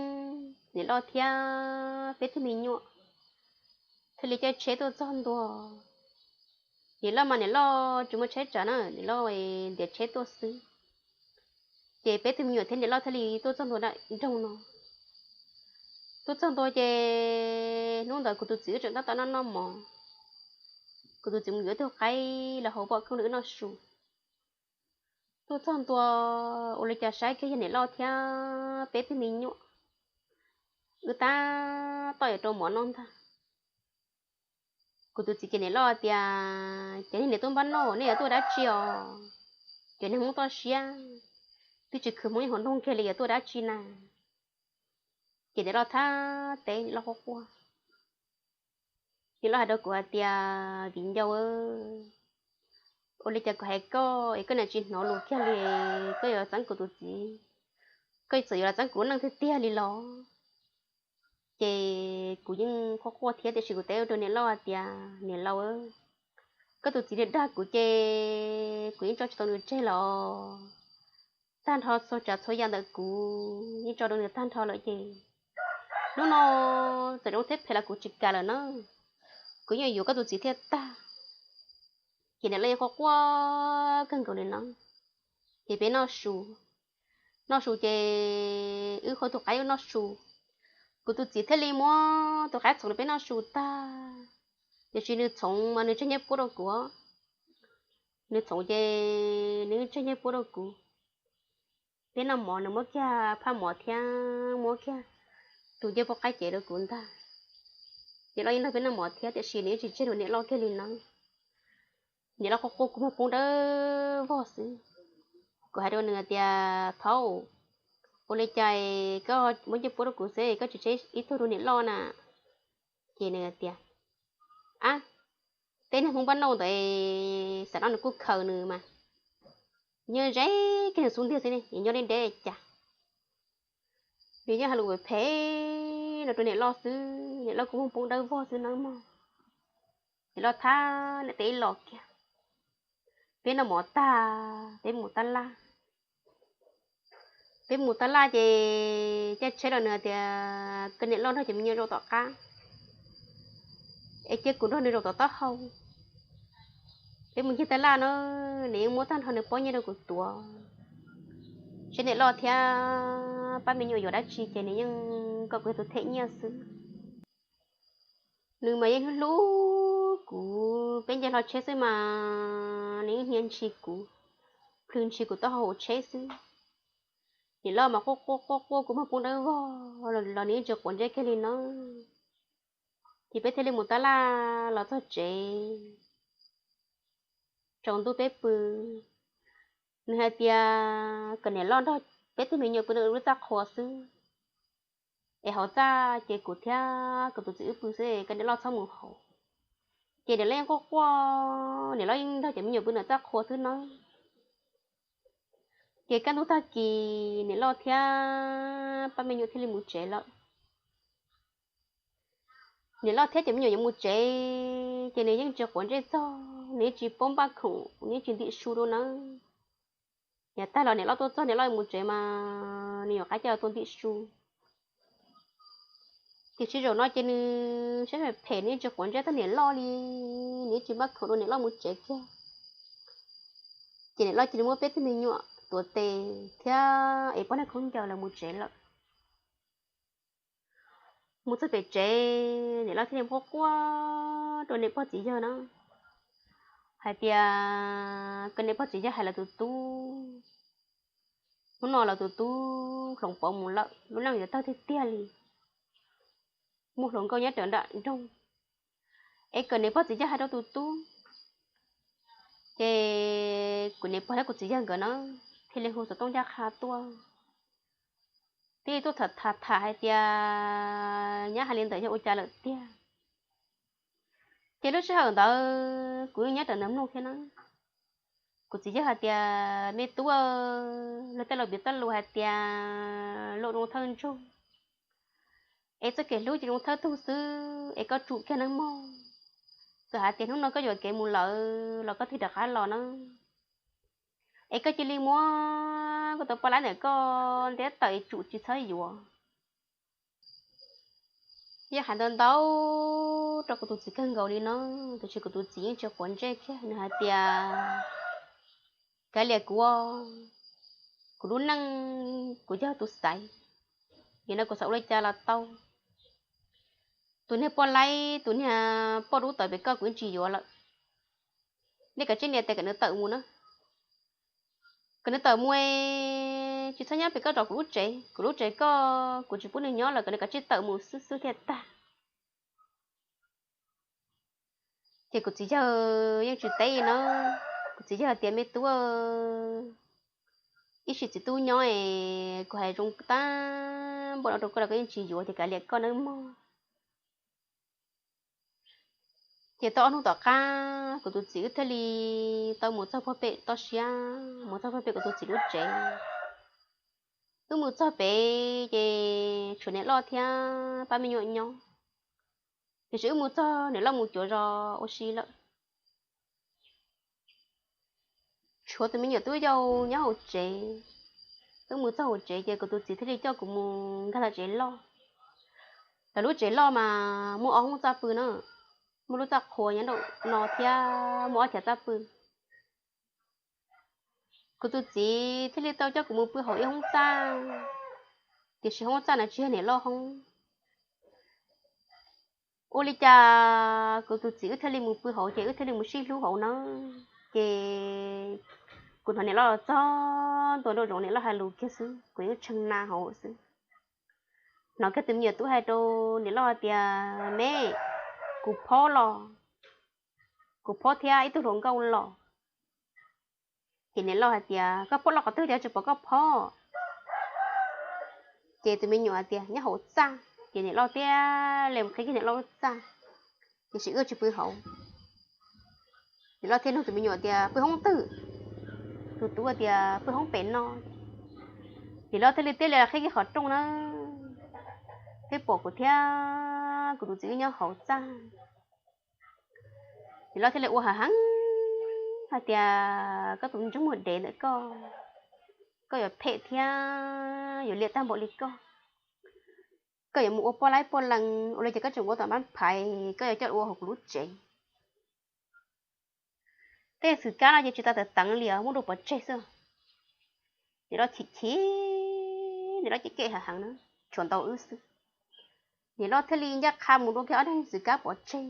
niam loj thiab peb tug me nyuam thiaj li caij tsheb tuaj txog ntua. Niam loj mas niam loj tsis muaj tsheb tsav na, niam loj ntiav tsheb tuaj xwb. Ces peb tug me nyuam thiab niam loj thiaj li tuaj txog ntua nram nroog no. Tuaj txog ntua ces hnub ntawd kuv tus txiv wb tseem tab tom noj noj mov. Kuv tus txiv mus yuav ib tug qaib los hauv pom khooj rau wb noj su. Tuaj txog ntua ua li cas saib kiag yog niam loj thiab peb tug me nyuam wb tab tom yuav rau mov noj ntag. Kuv tus txiv ces niam loj tias, cov niag niam tub npab noj, nej yuav tuaj dab tsi os? Cov niag Hmoob toj siab twb tsis khwv Hmoob ib hauv nroog kiag li yuav tuaj dab tsi na? Ces niam loj thab teb, niam loj quaj quaj. Niam loj hais rau kuv hais tias, viv ncaus, ua li cas kuv hais koj es koj niam tsis hnov lus kiag li, koj yuav txeeb kuv tus txiv, koj txawm yuav los txeeb kuv lub neej tiag tiag li los? Ces kuv yeej quaj quaj thiab tiam sis kuv teb rau niam loj hais tias, niam laus, koj tus txiv dag kuv ces kuv yeej tso tsis tau nws tseg los. Tag nrho txhua tsav txhua yam ntawm kuv yeej tso rau nws tag nrho lawm ces hnub no txawm zoo thiab phem los kuv tsis kam lawm na. Kuv yeej yuav koj tus txiv thiaj tag. Ces niam loj yeej quaj quaj kawg nkaus li no. Ces peb noj su, noj su ces wb qhau tus qaib wb noj su. Kuv tus txiv thiaj li muab tus qaib txhoov rau peb noj su tag. Tiam sis nws txhoov mas nws tsis nyiaj puab rau kuv. Nws txhoov ces nws tsis nyiaj puab rau kuv. Peb noj mov nws muab kiag phaj mov thiab muab kiag tus ncej puab qaib cev rau kuv ntag. Niam loj yeej nrog peb noj mov thiab tiam sis nws yeej tsis tseg rau niam loj kiag li no. Niam loj quaj quaj kua muag poob dawb vog xwb. Kuv hais rau nws tias, thaub, ua li cas koj muab ncej puab rau kuv xwb koj tsis tseg ib tug rau niam loj na? Ces nws tias, ab, tej niag Hmoob npab noj ntawd xam no nws kuj khaws nws mas, nyob ze kiag nws xub ntiag xwb ne, nyob deb deb cas. Nws yeej hais lus phem phem no rau niam loj xwb, niam loj kua muag poob dawb vog xwb nawb mog. Niam loj thab niam teb ib los kiag. Peb noj mov tag peb mus tab laj. Peb mus tab laj ces caij tsheb los nws tias, koj niam loj nrog cov me nyuam zaum tom qab es cia kuv nrog nws zaum tom taub hau. Peb mus ncig tab laj no, nws yeej muab tag nrho nws pob nyiaj rau kuv tuav. Seb niam loj thiab pab me nyuam yuav dab tsi ces nws yeej kom kuv yog tus them nyiaj xwb. Nws mas yeej hlub hlub kuv, peb nce hlo tsheb xwb mas nws yeej hnia ntshis kuv, plhws ntshis kuv taub hau hauv tsheb xwb. Niam loj mas quaj quaj quaj quaj kua muag poob dawb vog los nws yeej tsis quav ntsej kiag li no. Ces peb thiaj li mus tab laj los txog tsev, tsaus ntuj peb pw. Nws hais tias kom niam loj nrog peb tug me nyuam pw rau lub txaj qhua xwb, es hauv txaj ces kuv thiab kuv tus txiv wb pw xwb, kom niam loj txhob mus hauv. Ces niam loj yeej quaj quaj, niam loj yeej nrog cov me nyuam pw ntawm txaj qhua xwb no. Ces kaj ntug tag kis niam loj thiab pab me nyuam thiaj li mus tsev lawm. Niam loj thiab cov me nyuam yuav mus tsev ces nws yeej tsis quav ntsej txog, nws yeej tsis paub npaj khoom, nws yeej tsis ntim su rau nawb. Yav tag los niam loj tuaj txog niam loj mus tsev mas nws yuav qab coj tuaj ntim su. Tiam sis zaum no ces nws siab phem phem, nws yeej tsis quav ntsej txog niam loj li, nws yeej tsis npaj khoom rau niam loj mus tsev kiag. Ces niam loj cia li muab peb tug me nyuam tuav tes thiab ev poj niam khaub ncaws los mus tsev lawm. Mus txog pem tsev, niam loj thiaj li quaj quaj rau niam pog txiv yawg na, hais tias kom niam pog txiv yawg hais lawv tus tub, hnub no lawv tus tub hloov pauv mus lawm, lub neej yuav tag tiag tiag li, muaj hluas nkauj nyob rawv nram nroog. Es kom niam pog txiv yawg hais rau tus tub. Ces kuv niam pog thiab kuv txiv yawg nkawd na thiaj li hu xov tooj ncaj qha tuaj, thiaj li tuaj tham tham hais tias nyab hais li ntawd yog ua cas lawm tiag. Ces lub sij hawm ntawd kuv yeej nyob rawv ntawd mloog thiab na. Kuv txiv yawg hais tias me tub, luag tej laus piv txoj lus hais tias luag zoo thawj ntsuag, es txoj kev hlub ces zoo thawj tug xwb, es koj tsum kiag nawb mog. Txawm hais tias hnub no koj yuam kev mus lawm los koj thiaj rov qab los na. Es koj cia li muab koj tus poj laib ntawm koj ntiab tawm es tsum tsis txhob yuav. Yeej hais ntau ntau rau kuv tus txiv kawg nkaus li no, tiam sis kuv tus txiv yeej tsis quav ntsej thiab, nws hais tias kav liam kuv, kuv lub neej kuv yog tus xaiv, nim no kuv xav ua li cas los tau. Tus niag poj laib, tus niag poj dub tawm pem koj kuv yeej tsis yuav lawm. Nej kav tsij nias tes kom nws tawm mus na. Kom nws tawm mus, tsis txhob nyob pem koj, rau kuv lub tsev, kuv lub tsev koj, kuv tsis pub nws nyob lawm, kom nws kav tsij tawm mus xwb xwb thiaj tag. Ces kuv txiv yawg yeej tsis teb na, kuv txiv yawg tias me tub, ib sim txiv tub nyob es kuv hais zoo tag npaum no rau koj los koj yeej tsis yuav ces kav liam koj nawb mog. Ces tau ob hnub tom qab kuv tus txiv wb thiaj li tau mus txog pem toj siab, mus txog pem kuv tus txiv lub tsev. Wb mus txog pem ces tshuav niam loj thiab pab me nyuam nyob, tiam sis wb mus txog niam loj mus cuav zos ua si lawm. Tshuav tus me nyuam tub yau nyob hauv tsev. Wb mus txog hauv tsev ces kuv tus txiv thiaj li coj kuv mus nkag tom tsev loj. Lawv lub tsev loj mas muaj ob hoob txaj pw na, muaj lub txaj qhua nyob nraum no thiab muaj ob chav txaj pw. Kuv tus txiv thiaj li tau coj kuv mus pw hauv ib hoob txaj, tiam sis hoob txaj no tsis yog niam loj hoob. Ua li cas kuv tus txiv wb thiaj li mus pw hauv ces wb thiaj li mus sib hlub hauv na. Ces kuv hnov niam loj los txog ntua nraum zoov, niam loj hais lus kiag xwb, kuv yeej tshee na hauv xwb. Hnov kiag tus me nyuam tub hais rau niam loj hais tias me, kuv phob los, kuv phob thiab ib tug hluas nkauj los. Ces niam loj hais tias koj phob los qhov twg tias tsis pom koj phob. Ces tus me nyuam hais tias nyob hauv txaj, ces niam loj thiaj li mus qhib kiag niam loj lub txaj, tiam sis wb tsis pw hauv. Niam loj thiaj nug tus me nyuam tias pw hoob twg, tus tub tias pw hoob pem no. Niam loj thiaj li thiaj li qhib kiag qhov rooj na, thiaj pom kuv thiab kuv tus txiv wb nyob hauv txaj. Niam loj thiaj li ua hav heev hais tias koj tus ntsuj muag dev ntawm koj, koj yuav phem thiab yuav liam tag npaum li koj, koj yuav mus ua poj laib poj lees ua li cas koj tseem ua tom npab phais, koj yuav coj ua hauv kuv lub tsev. Tej xwm kab no ces tsis tas teev li os, muab dua pov tseg xwb. Niam loj chim chim, niam loj cem cem hav heev na, tshuav ntau wb xwb. Niam loj thiaj li ncaj qha mus dua kiag ob daim xwm kab pov tseg,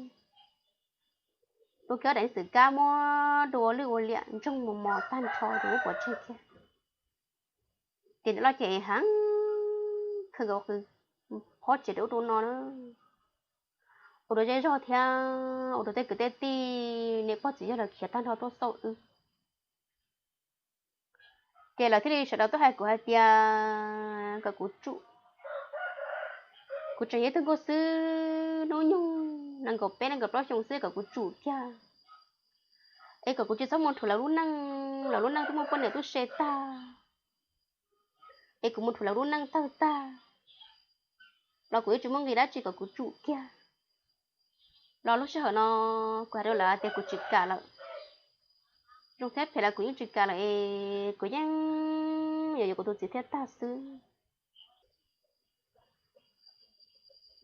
dua kiag ob daim xwm kab muab dua ua lwj ua liam ntsoog mos mos tag nrho ces muab pov tseg kiag. Ces niam loj cem heev, khaws nkaus qws phob tsev rau ub rau no na, ua rau zej zog thiab ua rau tej kwv tej tij niam pog txiv yawg los khiav tag nrho tuaj xauj wb. Ces lawv thiaj li sawv daws tuaj hais kuv hais tias kom kuv tsum, kuv tseem yog ib tug nkauj xwb, hnub nyoog nees nkaum peb nees nkaum plaub xyoo xwb, kom kuv tsum kiag, es kom kuv tsis txhob mus rhuav lawv lub neej, lawv lub neej twb muaj poj niam tub se tag. es kuv mus rhuav lawv lub neej tawg tag los kuv yeej tsis muaj nqis dab tsi kom kuv tsum kiag. Los lub sij hawm no kuv hais rau lawv tias kuv tsis kam lawm. Zoo thiab phem los kuv yeej tsis kam lawm es kuv yeej yuav yuav kuv tus txiv thiaj tag xwb.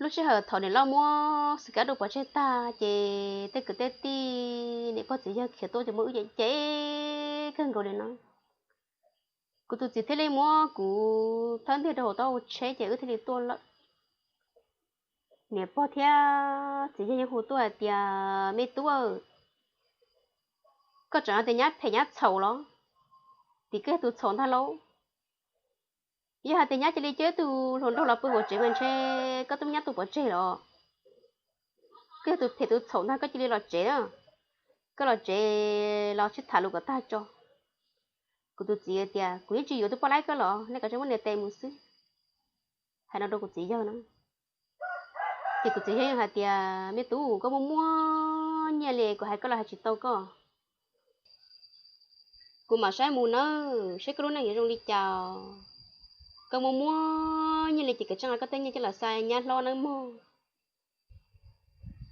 Lub sij hawm thaum niam loj muab xwm kab dua pov tseg tag ces tej kwv tej tij niam pog txiv yawg khiav tuaj ces muab wb cem cem kawg nkaus li no. Kuv tus txiv thiaj li muab kuv thawb ntiag rau hauv taub hau tsheb ces wb thiaj li tuaj lawm. Niam pog thiab txiv yawg yeej hu tuaj hais tias, me tub, koj tseem hais tias nyab phem nyab txhaum los? Tim koj yog tus txhaum ntag lauj. Yog hais tias nyab cia li coj ib tug hluas nraug los pw hauv tsev mas ntshe koj twb muab nyab tua pov tseg los. Koj yog tus phem tus txhaum ntag, koj cia li los tsev. Koj los tsev los sib tham lus kom tag tso. Kuv tus txiv tias, kuv yeej tsis yuav tus poj laib koj los, nej kav tsij muab nias tes mus xwb. Hais no rau kuv txiv yawg na. Ces kuv txiv yawg hais tias, me tub, koj muaj muaj nyiaj li, kuv hais koj los hais tsis tau koj. Kuv mam saib mus nawb, saib koj lub neej yuav zoo li cas. Koj muaj muaj nyiaj li ces kav tsij nqa koj tej nyiaj coj los xa nyab hlob nawb mog.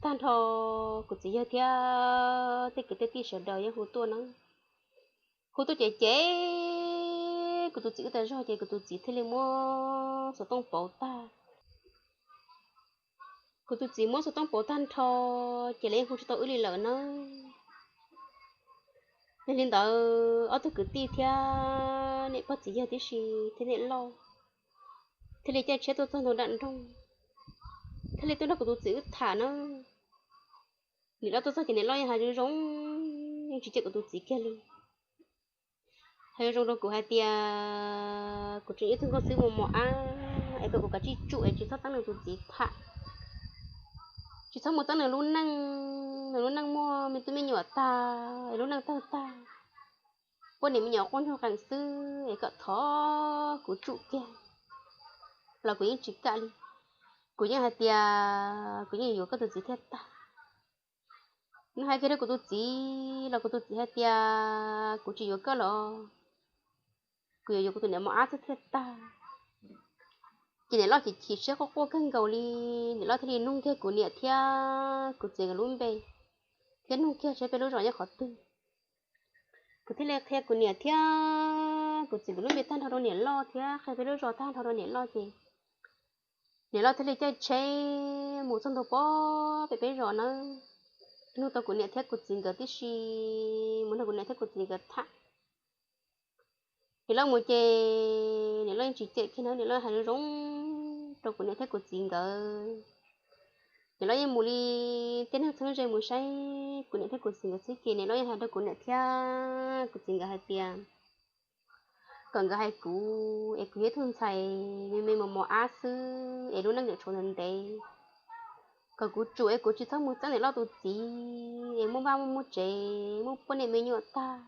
Tag nrho kuv txiv yawg thiab tej kwv tej tij sawv daws yeej hu tuaj na. Hu tuaj ces cem kuv tus txiv wb tas zog ces kuv tus txiv thiaj li muab xov tooj pauv tag. Kuv tus txiv muab xov tooj pauv tag nrho ces lawv yeej hu tsis tau wb li lawm na. Yog li ntawd ob tug kwv tij thiab niam pog txiv yawg tib si thiab niam loj thiaj li caij tsheb tuaj txog ntua nram nroog, thiaj li tuaj nrog kuv tus txiv wb tham na. Niam loj tuaj txog ces niam loj yeej hais zoo zoo, yeej tsis cem kuv tus txiv kiag li. Hais zoo zoo rau kuv hais tias kuv tseem yog ib tug nkauj xwb mus mos ab es kom kuv kav tsij tsum es tsis txhob txeeb nws tus txiv tham, tsis txhob mus txeeb nws lub neej. Nws lub neej muaj me tub me nyuam tag es lub neej tawg tag, poj niam me nyuam quaj nraug qees xwb es kom thov kuv tsum kiag los kuv yeej tsis kam li. Kuv yeej hais tias kuv yeej yuav koj tus txiv thiaj tag. Nws hais kiag rau kuv tus txiv los kuv tus txiv hais tias kuv tsis yuav koj los kuv yuav yuav kuv tus niam mos ab xwb thiaj tag. Ces niam loj chim chim siab quaj quaj kawg nkaus li. Niam loj thiaj li nug kiag kuv niam thiab kuv txiv nkawd lub npe thiab nug kiag seb peb lub zos nyob qhov twg. Kuv thiaj li qhia kuv niam thiab kuv txiv nkawd lub npe tag nrho rau niam loj thiab qhia peb lub zos tag nrho rau niam loj ces niam loj thiaj li caij tsheb mus txog ntua pem peb zos nawb. Nug tau kuv niam thiab kuv txiv nkawd tib si, mus nrog kuv niam thiab kuv txiv nkawd tham. Niam loj mus ces niam loj yeej tsis cem kiag na, niam loj hais zoo zoo rau kuv niam thiab kuv txiv nkawd. Niam loj yeej mus li tej neeg txheeb ze mus saib kuv niam thiab kuv txiv nkawd xwb ces niam loj yeej hais rau kuv niam thiab kuv txiv nkawd hais tias kom nkawd hais kuv es kuv yog ib tug ntxhais me me mos mos ab xwb es lub neej tseem tshuav ntev ntev, kom kuv tsum es kuv tsis txhob mus txeeb niam loj tus txiv es muaj vaj muaj tsev muaj poj niam me nyuam tag,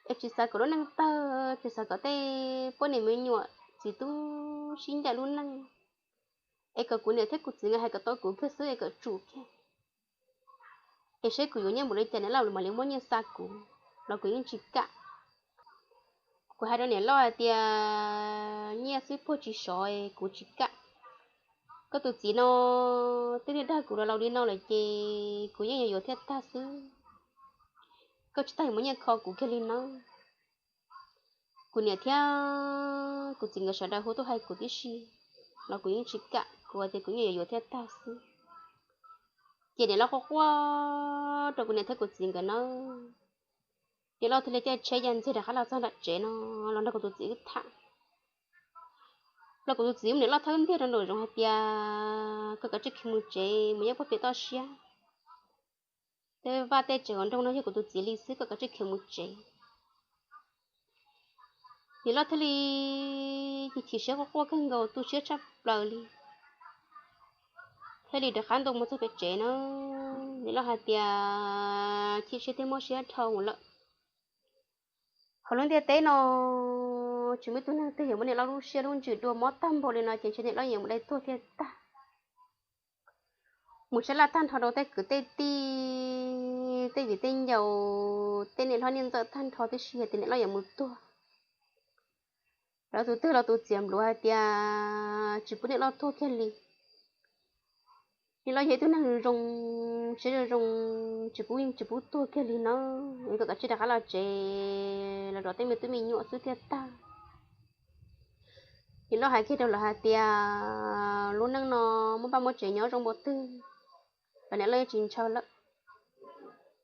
es tsis xav kom lub neej tawg, tsis xav kom tej poj niam me nyuam txiv tub sib ncaim lub neej, es kom kuv niam thiab kuv txiv nkawd hais kom tau kuv kiag xwb es kom tsum kiag, es saib kuv yuav nyiaj mus li cas niam loj mam li muab nyiaj xa kuv los kuv yeej tsis kam. Kuv hais rau niam loj hais tias nyiaj xwb puag tsis sov, kuv tsis kam. Koj tus txiv no twb dag kuv los laus li no lawm ces kuv yeej yuav yuav thiaj tag xwb. Koj tsis tag yuav muab nyiaj kho kuv kiag li nawb. Kuv niam thiab kuv txiv nkawd sawv daws hu tuaj hais kuv tib si los kuv yeej tsis kam, kuv tias kuv yeej yuav yuav thiaj tag xwb. Ces niam loj quaj quaj rau kuv niam thiab kuv txiv nkawd nawb. Niam loj thiaj li caij tsheb ya ntxiag rov qab los txog nram tsev no los nrog kuv tus txiv wb tham. Los kuv tus txiv muab niam loj thawb ntiag rau nraum zoov hais tias koj kav tsij khiav mus tsev mus nyob puag pem toj siab. Tej vaj tej tsev hauv nroog no yog kuv tus txiv li xwb, koj kav tsij khiav mus tsev. Niam loj thiaj li chim chim siab quaj quaj kawg nkaus tu siab tshaj plaws li. Thiaj li rov qab ntua mus txog pem tsev na, niam loj hais tias chim siab thiab mob siab dhau lawm. Hauv lub ntiaj teb no tsis muaj ib tug neeg twg yuav muab niam loj lub siab lub ntsws dua mob tag npaum li no ces ntshe niam loj yuav mus dai tuag thiaj tag. Mus sab laj tag nrho rau tej kwv tej tij, tej viv tej ncaus, tej niam hlob niam ntxawm tag nrho tib si hais tias niam loj yuav mus tuag. Lawv tus twg los tus txiav npluav hais tias tsis pub niam loj tuag kiag li. Niam loj yog ib tug neeg zoo zoo, siab zoo zoo, tsis pub yeej tsis pub tuag kiag li na. Es kom kav tsij rov qab los tsev los zov tej me tub me nyuam xwb thiaj tag. Niam loj hais kiag rau lawv hais tias lub neej no muaj vaj muaj tsev nyob zoo npaum twg los niam loj yeej tsis ntshaw lawm.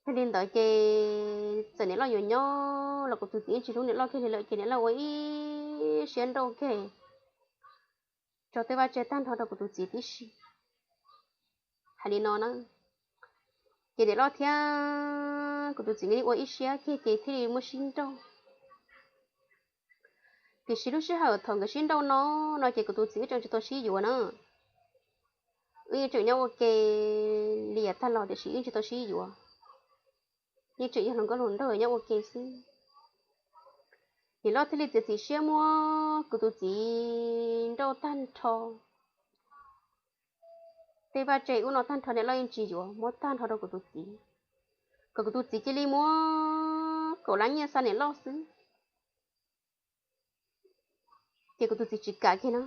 Yog li ntawd ces txawm niam loj yuav nyob los kuv tus txiv yeej tsis hlub niam loj kiag li lawm ces niam loj ua ib siab nrauj kiag tso tej vaj tse tag nrho rau kuv tus txiv tib si. Hais li no na, ces niam loj thiab kuv tus txiv nkawd ua ib siab kiag ces thiaj li muaj sib nrauj. Tiam sis lub sij hawm thaum nkawd sib nrauj no, no ces kuv tus txiv wb tseem tsis tau sib yuav na. Wb yeej tseem nyob ua ke li yav tag los tiam sis wb tsis tau sib yuav, yeej tseem yog hluas nkauj hluas nraug nyob ua ke xwb. Niam loj thiaj li txiav txim siab muab kuv tus txiv nrauj tag nrho. Tej vaj tse ub no tag nrho niam loj yeej tsis yuav, muab tag nrho rau kuv tus txiv, kom kuv tus txiv cia li muab kaum lab nyiaj xa niam loj xwb. Ces kuv tus txiv tsis kam kiag na.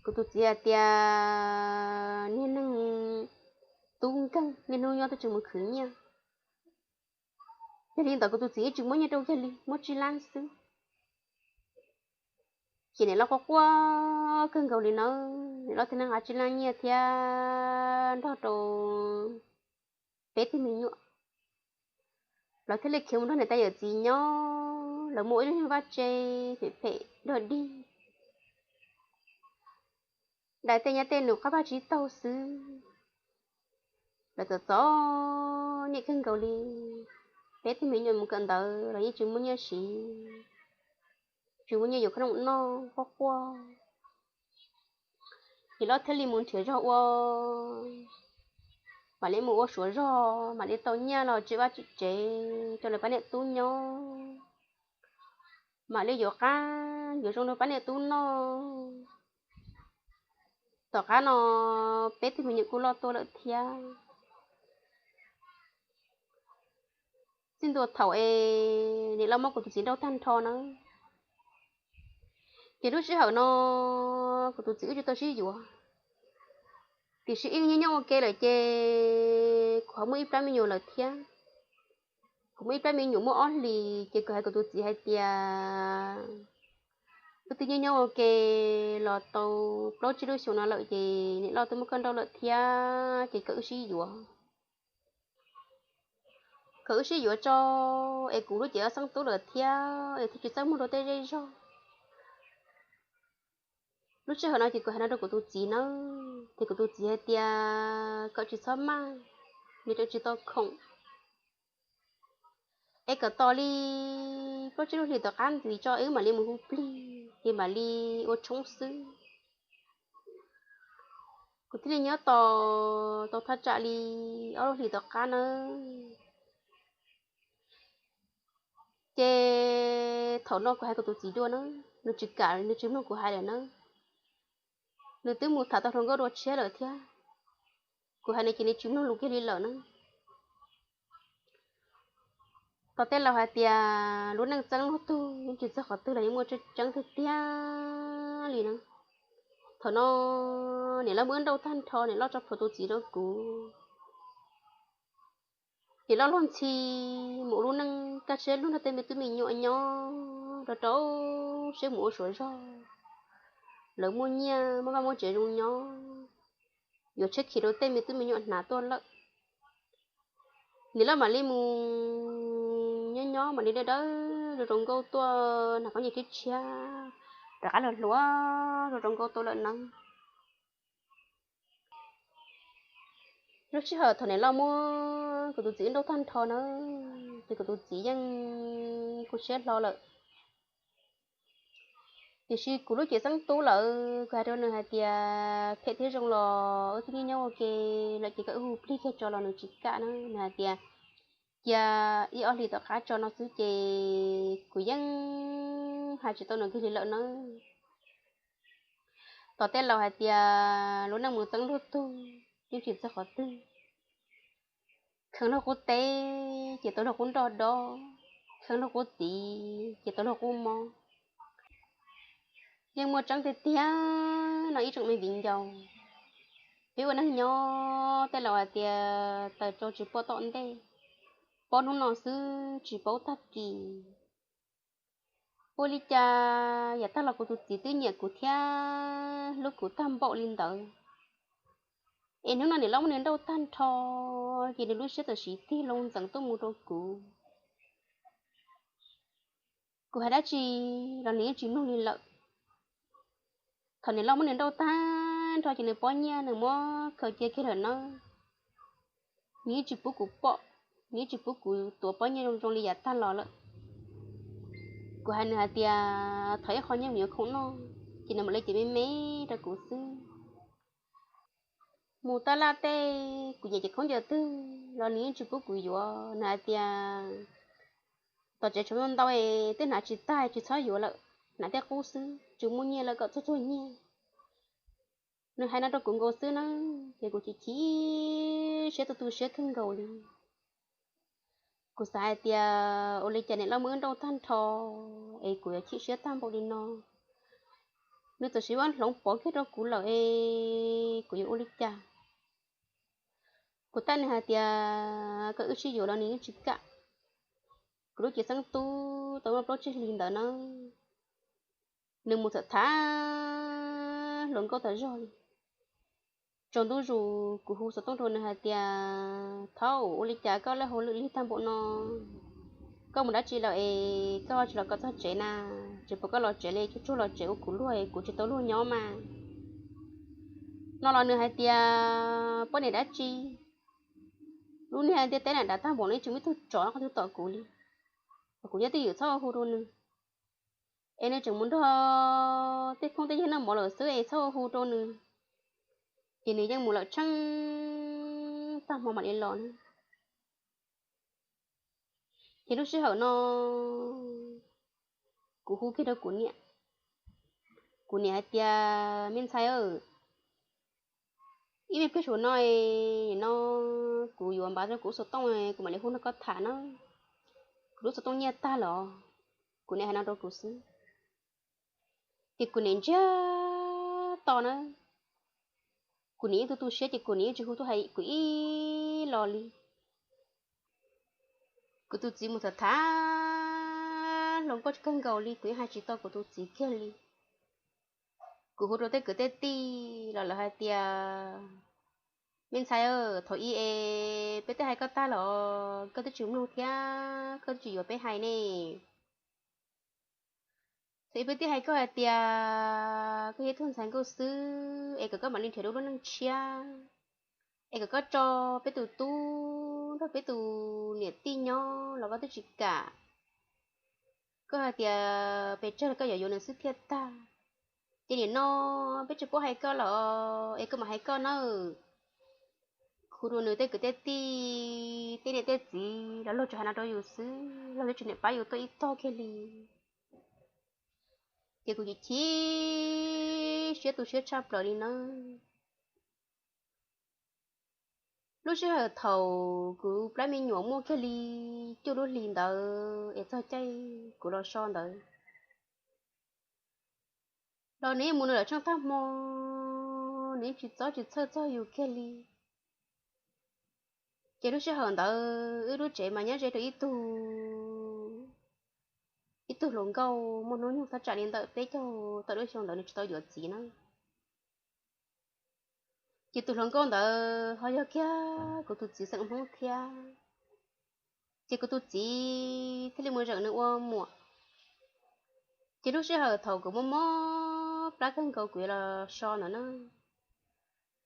Kuv tus txiv hais tias niag neeg tub nkeeg niaj hnub nyob twb tsis mus khwv nyiaj. Yog li ntawd kuv tus txiv yeej tsis muab nyiaj rau kiag li, muab tsib lab xwb. Ces niam loj quaj quaj kawg nkaus li na. Niam loj thiaj nqa tsib lab nyiaj thiab nrog rau peb tug me nyuam, lawv thiaj li khiav mus nrog niam tais yawm txiv nyob. Lawv muaj ib lub vaj tse phem phem dog dig, dai tej nyab tej nus qab paj tsib taug xwb. Lawv txom txom nyem kawg nkaus li. Peb tug me nyuam mus kawm ntawv los yeej tsis muaj nyiaj siv, tsis muaj nyiaj yuav khoom noj, quaj quaj. Ces lawv thiaj li mus nrhiav zog ua, mam li mus ua suav zog mam li tau nyiaj los tswj vaj tswj tsev rau lawv pab niam tub nyob, mam li yuav qab yuav zoo rau pab niam tub noj. Tom qab no peb tug me nyuam kuj loj tuaj lawm thiab. Txij ntua thaum es niam loj muab kuv tus txiv nrauj tag nrho na, ces lub sij hawm no kuv tus txiv wb tsis tau sib yuav, tiam sis wb nyob nyob ua ke lawm ces kuv ho muaj ib plab me nyuam lawm thiab. Kuv muaj ib plab me nyuam muaj ob hlis ces kuv hais kuv tus txiv hais tias, wb twb nyob nyob ua ke los tau plaub tsib lub xyoo no lawm ces niam loj twb muab koj nrauj lawm thiab ces kom wb sib yuav, kom wb sib yuav tso, es kuv lub cev xeeb tub lawm thiab es thiaj tsis txaj muag rau tej zej zog. Lub sij hawm no ces kuv hais no rau kuv tus txiv na, ces kuv tus txiv hais tias kom tsis txhob maj, nws tseem tsis tau khoom, es kom tos li plaub tsib lub hlis tom qab ntxiv tso es wb mam li mus hu plig ces mam li ua tshoob xwb. Kuv thiaj li nyob tos tau thaj tsam li ob lub hlis tom qab nawb. Ces thaum no kuv hais kuv tus txiv dua na, nws tsis kam, nws tsis mloog kuv hais lawm na. Nws twb mus tham tau hluas nkauj dua tshiab lawm thiab, kuv hais nws ces nws tsis mloog lus kiag li lawm na. Tau tej laus hais tias lub neej txeeb luag tug yeej tsis txog qhov twg los yeej muaj tseeb tiag tiag li na. Thaum no niam loj muab wb nrauj tag nrho, niam loj tso plhuav tus txiv rau kuv. Niam loj luag ntxhi mus ua lub neej kaj siab lug nrog tej me tub me nyuam nyob rau rau siab mus ua suav zog. Lawv muaj nyiaj muaj vaj muaj tsev zoo nyob, yuav tsheb khiv rau tej me tub me nyuam hnav tuaj lawm. Niam loj mam li mus nyob nyob mam li dawb dawb zoo zoo nkauj tuaj, hnav khaub ncaws tshiab tshiab, rov qab los hluas zoo zoo nkauj tuaj lawm nawb. Lub sij hawm thaum niam loj muab kuv tus txiv wb nrauj tag nrho na, ces kuv tus txiv yeej kuj siab hlo lawm. Tiam sis kuv lub cev xeeb tub lawm, kuv hais rau nws hais tias phem thiab zoo los wb twb nyob nyob ua ke lawm ces koj wb hu plig kiag tso los nws tsis kam na. Nws hais tias cia ib ob hlis tom qab tso no xwb ces kuv yeej hais tsis tau nws kiag li lawm nawb. Tos tej laus hais tias lub neej mus txeeb luag tug yeej tsis txog qhov twg. Kheev luag qub teb ces tau luag qub nroj dob, kheev luag qub txiv ces tau luag qub mob. Yeej muaj tseeb tiag tiag no ib tsoom me viv ncaus. Peb ua neej nyob tej laus hais tias taws tsau tsis pom tom ntej, pom hnub no xwb tsis paub tag kis. Ua li cas yav tag los kuv tus txiv twb nyiam kuv thiab hlub kuv tag npaum li ntawd, es hnub no niam loj muab nws nrauj tag nrho, ces nws lub siab txawm siv tig loo ntxeev tuaj mus rau kuv. Kuv hais dab tsi los nws yeej tsis mloog li lawm. Thaum niam loj muab nws nrauj tag nrho ces nws pob nyiaj nws muab khaws cia kiag lawm nawb. Nws yeej tsis pub kuv pom, nws yeej tsis pub kuv tuav pob nyiaj zoo zoo li yav tag los lawm. Kuv hais nws hais tias thov ib qho nyiaj mus yuav khoom noj, ces nws mam li cev me me rau kuv xwb. Mus taj laj tej kuv nyiam ces khaub ncaws twg los nws yeej tsis pub kuv yuav, nws hais tias tom tsev tshav ntau ntau es twb hnav tsis tag tsis txhob yuav lawm, hnav tej qub xwb, tsis muaj nyiaj lawm kom txog txog nyiaj. Nws hais no rau kuv nkaus xwb na, ces kuv chim chim siab tu tu siab kawg nkaus li. Kuv xav hais tias ua li cas niam loj muab wb nrauj tag nrho es kuv yuav chim siab tag npaum li no. Nws txawm siv vaj hloov pov kiag rau kuv lawm es kuv yuav ua li cas? Kuv teb nws hais tias kom wb sib yuav los nws yeej tsis kam. Kuv lub cev xeeb tub tau muaj plaub tsib hlis ntawd na, nws mus tham tham hluas nkauj tas zog li. Tsaus ntuj zus kuv hu xov tooj rau nws hais tias, Thaub, ua li cas koj lawb hauj lwm lig tag npaum no? Koj mus dab tsi lawm es koj tsis los koj txog tsev na? Tsis pom koj los tsev li, tsuag tsuag los tsev ua kuv luag es kuv tsis tau luag nyob mas. No los nws hais tias, Poj niam dab tsi? Lub niag ntiaj teb na dav tag npaum no tsis muaj ib tug tsov qhov twg tom kuv li. Kuv nyob twj ywm txhob hu rau nws, es nws tseem mus nrog tej phooj tej ywg noj mov lawm xwb es txhob hu rau nws. Ces nws yeej mus lawm tsheej tag hmo mam li los na. Ces lub sij hawm no kuv hu kiag rau kuv niam. Kuv niam hais tias, Me ntxhais, ib me pliag saum no, no kuv yuav npav rau kuv lub xov tooj, kuv mam li hu nrog koj tham na. Kuv lub xov tooj nyiaj tag los. Kuv niam hais no rau kuv xwb. Ces kuv niam ntsiag to na, kuv niam yeej tu tu siab ces kuv niam yeej tsis hu tuaj hais kuv ib los li. Kuv tus txiv mus tham tham hluas nkauj kawg nkaus li, kuv yeej hais tsis tau kuv tus txiv kiag li. Kuv hu rau tej kwv tej tij los lawv hais tias, Me ntxhais, thaum ub es peb twb hais koj tag los koj twb tsis mloog thiab koj twb tsis yuav peb hais ne. Thaum ub peb twb hais koj hais tias koj yog ib tug ntxhais nkauj xwb es kom koj mam li nrhiav dua lub neej tshiab, es kom koj tso peb tus tub nrog peb tus niam tij nyob los koj twb tsis kam. Koj hais tias pes tsawg los koj yuav yuav nws xwb thiaj tag. Ces nim no peb tsis paub hais koj los es koj mam hais koj nawb. Hu rau nws tej kwv tej tij, tej niam tej txiv los luag tsis hais no rau yus xwb, luag twb tsis niam pab yus tuaj ib tog kiag li. Ces kuv chim chim siab tu siab tshaj plaws li nawb. Lub sij hawm thaum kuv plab me nyuam muaj kiag li cuaj lub hlis ntawd es txog caij kuv los so ntawd los nws yeej mus nws lawm tsheej tag hmo, nws yeej tsis txob tsis txhawj txog yus kiag li. Ces lub sij hawm ntawd wb lub tsev mas nyob ze rau ib tug, ib tug hluas nkauj muaj hnub nyoog thaj tsam li ntawm peb caug tawm lub xyoo ntawd nws tsis tau yuav txiv na. Ces tus hluas nkauj ntawd ho yog kiag kuv tus txiv xeem Hmoob thiab. Ces kuv tus txiv thiaj li mus zeem nws ua muam. Ces lub sij hawm thaum kuv mob mob plab kawg nkaus kuv yuav los so ntawd na,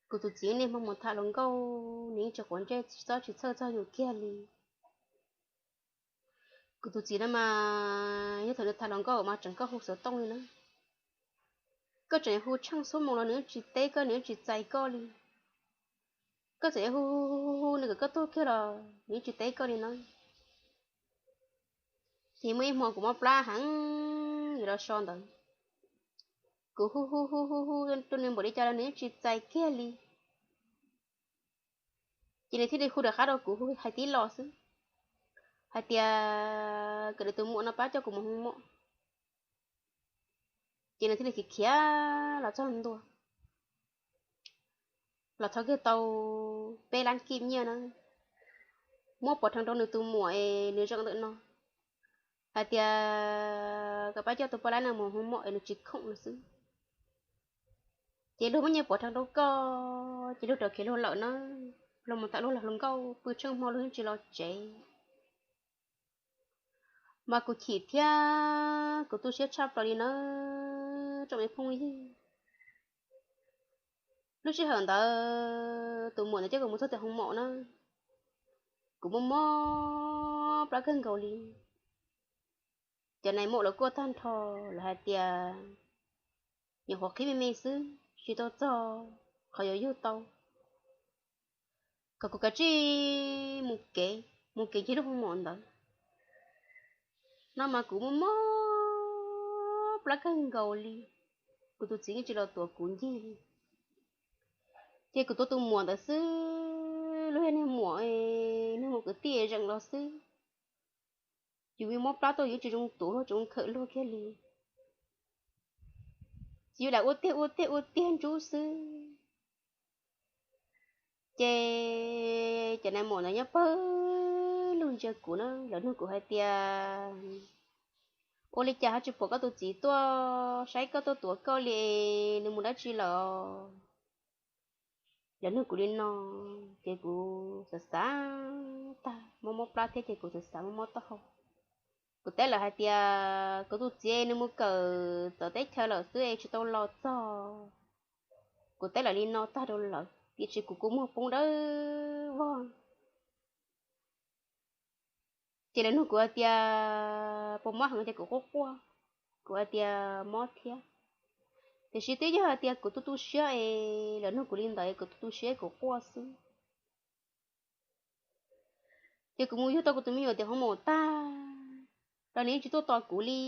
kuv tus txiv niaj hmo mus tham hluas nkauj, nws yeej tsis quav ntsej tsis txob tsis txhawj txog yus kiag li. Kuv tus txiv no mas yog thaum nws tham hluas nkauj mas tseem koj hu xov tooj li na. Koj tseem hu tsheej xuab moos los nws yeej tsis teb koj, nws yeej tsis txais koj li. Koj txawm yuav hu hu hu hu nws kom koj tuag kiag los nws yeej tsis teb koj li na. Ces muaj ib hmo kuv mob plab heev yuav los so ntawd, kuv hu hu hu hu hu rau nws npaum li cas los nws yeej tsis txais kiag li. Ces nws thiaj li hu rov qab rau kuv hu hais tib los xwb, hais tias kom nws tus muam no pab coj kuv mus hu muam. Ces nws thiaj li khiav khiav los txog ntua, los thov kiag tau peb lab kib nyiaj na, muab pov rhees rau nws tus muam es nws zoo ntawm no, hais tias kom pab coj tus poj laib no mus hoo mom es nws tsis khoom no xwb. Ces luag muab nyiaj pov rhees rau koj, ces luag rov khiav luag lawm na, luag mus tham luag los hluas nkauj pw tsheej hmo luag yeej tsis los tsev. Mas kuv chim thiab kuv tu siab tshaj plaws li nawb tsoom me phooj ywg. Lub sij hawm ntawd tus muam ntawd coj kuv mus txog tim hoo mom na, kuv mob mob plab kawg nkaus li. Cov nais maum los kuaj tag nrho, lawv hais tias nyuam qhuav qhib me me xwb tsis tau txog qhov yuav yug tau, kom kuv kav tsij mus kev, mus kev ncig lub hoo mom ntawd. No mas kuv mob mob plab kawg nkaus li, kuv tus txiv yeej tsis los tuav kuv ncig li. Ces kuv tuav tus muam ntawd xwb, luag yog niag muam, niag muam kwv tij zeem los xwb, yus mob plab tuaj yus tsis zoo tuav luag, tsis zoo khawm luag kiag li. Ces yus lam ua tiag ua tiag ua tiag ntsub xwb. Ces cov nais maum ntawd nyob pawg lug ntsia kuv na, lawv nug kuv hais tias, ua li cas ho tsis pom koj tus txiv tuaj saib koj tuaj tuav koj li, nws mus dab tsi lawm? Lawv nug kuv li no, ces kuv xav xav tag, mob mob plab thiab ces kuv xav xav mob mob taub hau. Kuv teb lawv hais tias kuv tus txiv nws mus kawm tom teb chaws lawm xwb es tsis tau los txog. Kuv teb lawv li no tag rau lawv, tiam sis kuv kua muag poob dawb vog. Ces lawv nug kuv hais tias puas mob heev, ces kuv quaj quaj, kuv hais tias mob thiab. Tiam sis twb yog hais tias kuv tu tu siab es lawv nug kuv li ntawd, kuv tu tu siab kuv quaj xwb. Ces kuv mus yug tau kuv tus me nyuam tim hoo mom tag, los nws yeej tsis tuaj tos kuv li.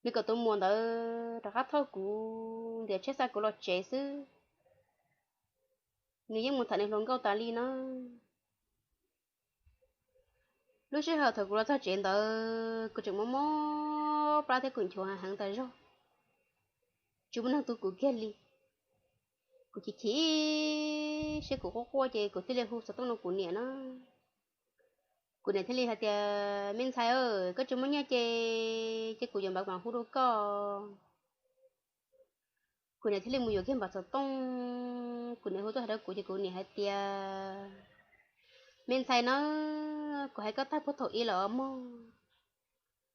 Nws kom tus muam ntawd rov qab thauj kuv ntiav tsheb xa kuv los tsev xwb, nws yeej mus tham nws hluas nkauj tas li na. Lub sij hawm thaum kuv los txog tsev ntawd kuv tseem mob mob plab thiab kuv nchuav heev tas zog, tsis muaj neeg tu kuv kiag li. Kuv chim chim siab kuv quaj quaj ces kuv thiaj li hu xov tooj rau kuv niam na. Kuv niam thiaj li hais tias me ntxhais, koj tsis muaj nyiaj ces, ces kuv yuav npav mas hu rau koj. Kuv niam thiaj li mus yuav kiag npav xov tooj, kuv niam hu tuaj hais rau kuv ces kuv niam hais tias me ntxhais na, kuv hais koj tag puag thaum ub lawm mog.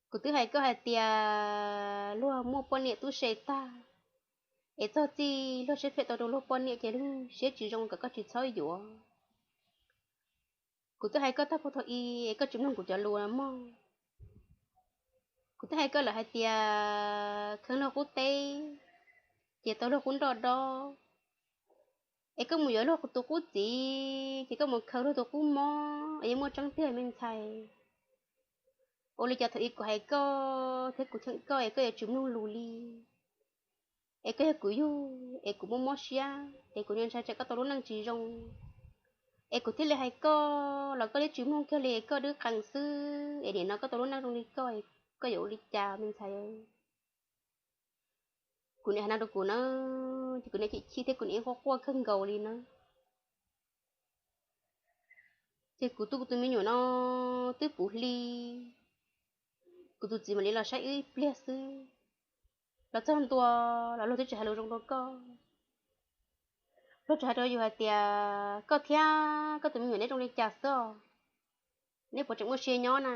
Kuv twb hais koj hais tias luag muaj poj niam tub se tag, es txog txij luag siab phem tau rau luag poj niam ces luag siab tsis zoo kom koj tsis txhob yuav. Kuv twb hais koj tag puag thaum ub es koj tsis mloog kuv cov lus mog. Kuv twb hais koj lawm hais tias kheev luag qub teb ces tau luag qub nroj dob, es koj mus yuav luag tus qub txiv ces koj mus khaws luag tus qub mob es yeej muaj tseeb tiag me ntxhais. Ua li cas thaum ub kuv hais koj thiab kuv cheem koj es koj yuav tsis mloog lus li, es koj yog kuv yug es kuv muaj mob siab es kuv ntshai tsam koj tau lub neej tsis zoo, es kuv thiaj li hais koj los koj twb tsis mloog kiag li, koj dwb qees xwb es nim no koj tau lub neej zoo li koj, koj yuav ua li cas me ntxhais? Kuv niam hais no rau kuv na, ces kuv niam chim chim thiab kuv niam yeej quaj quaj kawg nkaus li na. Ces kuv tu kuv tus me nyuam no twb puv hli, kuv tus txiv mam li los saib wb ib pliag xwb. Los txog ntua los luag twb tsis hais lus zoo rau koj. Luag tsuas hais rau yus hais tias koj thiab koj tus me nyuam neb zoo li cas xwb os, neb puas tseem muaj sia nyob na.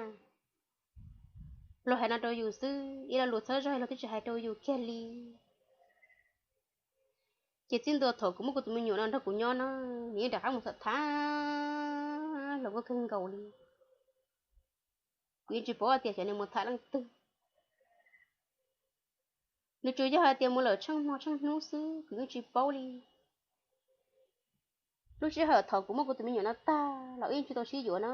Luag hais no rau yus xwb, ib lo lus txhob zog luag twb tsis hais rau yus kiag li. Ces txij ntua thaum kuv muab kuv tus me nyuam no nrog kuv nyob na, nws yeej rov qab mus tham tham hluas nkauj kawg nkaus li. Kuv yeej tsis paub hais tias xyov nws mus tham leej twg. Nws tsuas yog hais tias mus lawm tsheej hmo tsheej hnub xwb, kuv yeej tsis paub li. Lub sij hawm thaum kuv muab kuv tus me nyuam no tag los wb yeej tsis tau sib yuav na.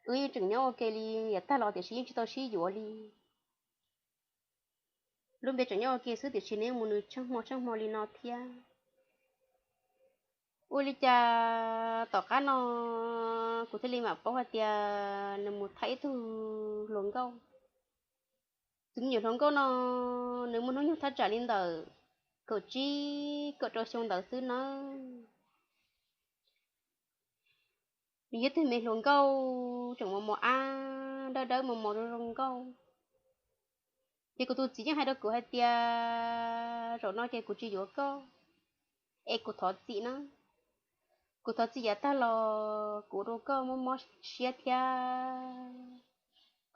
Wb yeej tseem nyob ua ke li yav tag los tiam sis yeej tsis tau sib yuav li. Lub npe tseem nyob ua ke xwb tiam sis nws yeej mus nws tsheej hmo tsheej hmo li no thiab. Ua li cas tom qab no kuv thiaj li mam paub hais tias nws mus tham ib tug hluas nkauj. Tus me nyuam hluas nkauj no nws muaj hnub nyoog thaj tsam li ntawm kaum tsib kaum rau xyoo ntawd xwb nawb. Nws yog tug me hluas nkauj tseem mos mos ab dawb dawb mos mos zoo zoo nkauj. Ces kuv tus txiv yeej hais rau kuv hais tias, zaum no ces kuv tsis yuav koj, es kuv thov txim na. Kuv thov txim yav tag los kuv ua rau koj mob mob siab thiab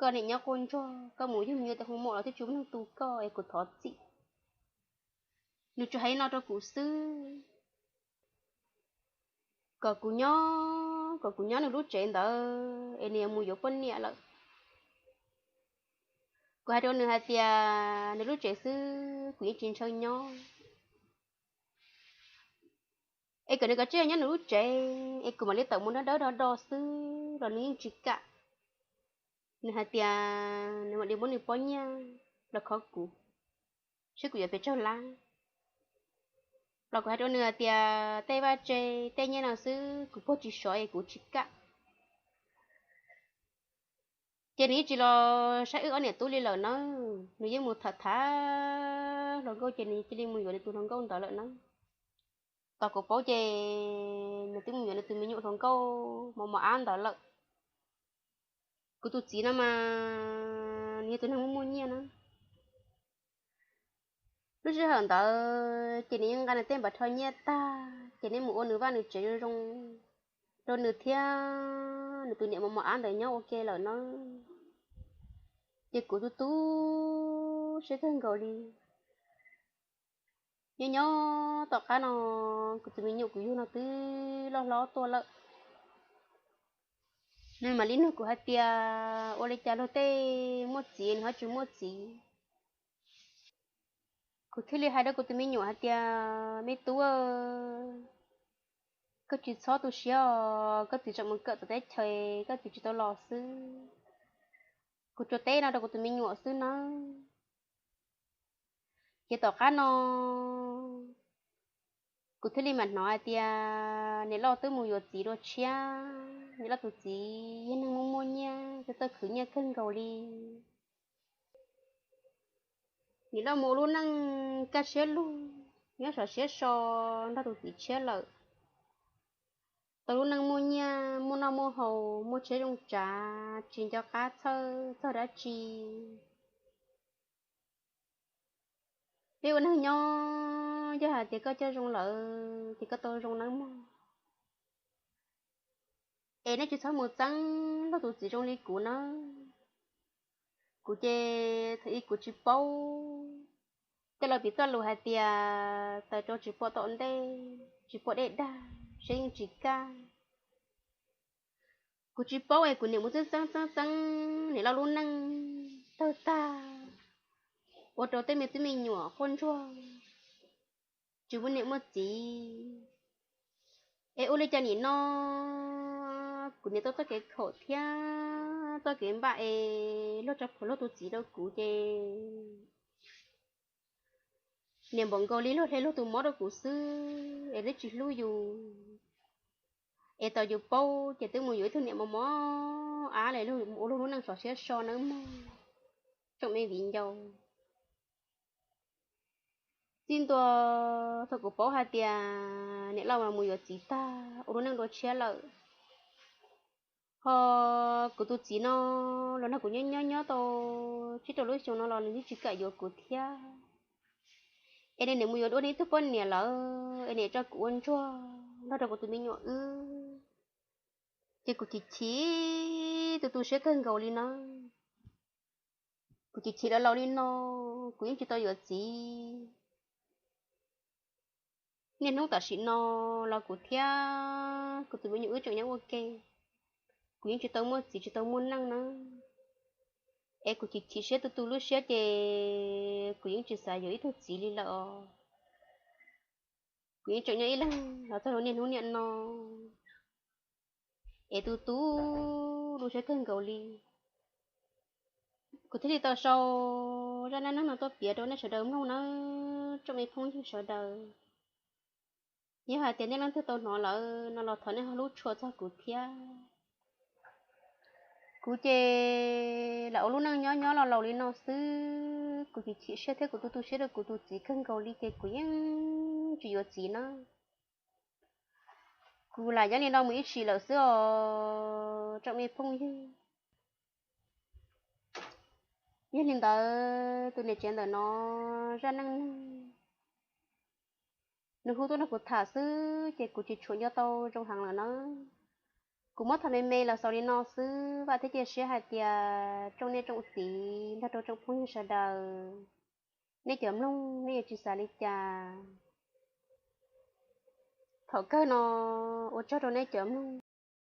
koj niam nyob quaj ntsuag, koj mus yug me nyuam tus hoo mom los twb tsis muaj neeg tu koj, es kuv thov txim. Nws tsuas hais li no rau kuv xwb, kom kuv nyob, kom kuv nyob nws lub tsev ntawd es nws yuav mus yuav poj niam lawm. Kuv hais rau nws hais tias nws lub tsev xwb kuv yeej tsis ntshaw nyob, es kom nws kav tsij nyob nws lub tsev es kuv mam li tawm mus dawb dawb do do xwb los nws yeej tsis kam. Nws hais tias nws mam li muab nws pob nyiaj los khov kuv, seb kuv yuav pes tsawg lab. Los kuv hais rau nws hais tias tej vaj tse tej nyiaj no xwb kuv puag tsis sov es kuv tsis kam. Ces nws yeej tsis los saib wb ob niam tub li lawm nawb, nws yeej mus tham tham hluas nkauj ces nws cia li mus yuav nws tus hluas nkauj ntawd lawm nawb. Tom kuv paub ces nws twb mus yuav nws tus me nyuam hluas nkauj mos mos ab ntawd lawm. Kuv tus txiv no mas nws yog tus neeg muaj muaj nyiaj na. Lub sij hawm ntawd ces nws yeej nqa nws tej npav rho nyiaj tag ces nws mus ua nws vaj nws tsev zoo zoo rau nws thiab nws tus niam mos mos ab ntawd nyob ua ke lawm nawb. Ces kuv tu tu siab kawg nkaus li. Nyob nyob tom qab no kuv tus me nyuam kuv yug no twb loj hlob tuaj lawm. Nws mam li nug kuv hais tias ua li cas luag tej muaj txiv nws ho tsis muaj txiv. Kuv thiaj li hais rau kuv tus me nyuam hais tias me tub, koj tsis txhob tu siab os, koj txiv tseem mus kawm tom teb chaws koj txiv tsis tau los xwb. Kuv tsuas teb no rau kuv tus me nyuam xwb nawb. Ces tom qab no kuv thiaj li mam hnov hais tias niam loj twb mus yuav txiv dua tshiab, niam loj tus txiv yog neeg muaj muaj nyiaj, txawj khwv nyiaj kawg nkaus li. Niam loj mus ua lub neej kaj siab lug, nyob sov siab so nrog tus txiv tshiab lawm. Tau lub neej muaj nyiaj muaj noj muaj haus, muaj tsheb zoo tsav, tsis nco qab txhawj txog dab tsi. Peb ua neeg nyob yog hais tias koj coj zoo lawm ces koj tau zoo nawb mog. Es nej tsis txhob mus txeeb luag tus txiv zoo li kuv nawb. Kuv ces thaum ub kuv tsis paub, tej laus piv txoj lus hais tias taws rau tsis pom tom ntej, tsis pom dej dag, siab yeej tsis kaj. Kuv tsis paub es kuv niam mus txeeb txeeb txeeb txeeb niam loj lub neej tawg tag, ua rau tej me tub me nyuam quaj ntsuag, tsis muaj niam muaj txiv. Es ua li cas nim no kuv niam tau txoj kev khaum thiab txoj kev npam es luag tso plhuav luag tus txiv rau kuv ces niam npaum nkaus li luag hle luag tus mob rau kuv xwb es twb tsis hlub yus. Es tau yus paub ces twb mus yuav ib tug niam mos mos ab los ua luag lub neej sov siab so nawb mog tsoom me viv ncaus. Txij ntua thaum kuv paub hais tias niam loj mus yuav txiv tag ua lub neej dua tshiab lawm, ho kuv tus txiv no los nrog kuv nyob nyob nyob tau tsib rau lub xyoo no los nws twb tsis kam yuav kuv thiab. Es nws niam mus yuav dua ib tug poj niam lawm es niam tso kuv ua ntsuag nrog rau kuv tus me nyuam wb. Ces kuv chim chim tu tu siab kawg nkaus li no. Kuv chim chim los laus li no, kuv yeej tsis tau yuav txiv. Niaj hnub tam sim no los kuv thiab kuv tus me nyuam wb tseem nyob ua ke, kuv yeej tsis tau muaj txiv tsis tau muaj neej na. Es kuv chim chim siab tu tu lub siab ces kuv yeej tsis xav yuav ib tug txiv li lawm os. Kuv yeej tseem nyob ib leeg los txog rau niaj hnub niam no, es tu tu lub siab kawg nkaus li. Kuv thiaj li tau sau zaj neej neeg no tuaj piav rau nej sawv daws mloog nawb tsoom me phooj ywg sawv daws. Yog hais tias nej leej twg tau hnov lawm no los thov nej ho hlub tshua txog kuv thiab. Kuv ces lam ua lub neej nyob nyob los laus li no xwb, kuv chim chim siab thiab kuv tu tu siab rau kuv tus txiv kawg nkaus li ces kuv yeej tsis yuav txiv na. Kuv lam yog li no mus ib txhis lawm xwb os tsoom me phooj ywg. Yog li ntawd tus niam tsev ntawm no zaj neej neeg nws hu tuaj nrog kuv tham xwb ces kuv tsis tshua nco tau zoo heev lawm na. Kuv muab tham me me los xaus li no xwb, vam thiab cia siab hais tias tsoom niam tsoom txiv nrog rau tsoom phooj ywg sawv daws, nej cov mloog nej yuav tsis xav li cas. Thaum kawg no ua tsaug rau nej cov mloog.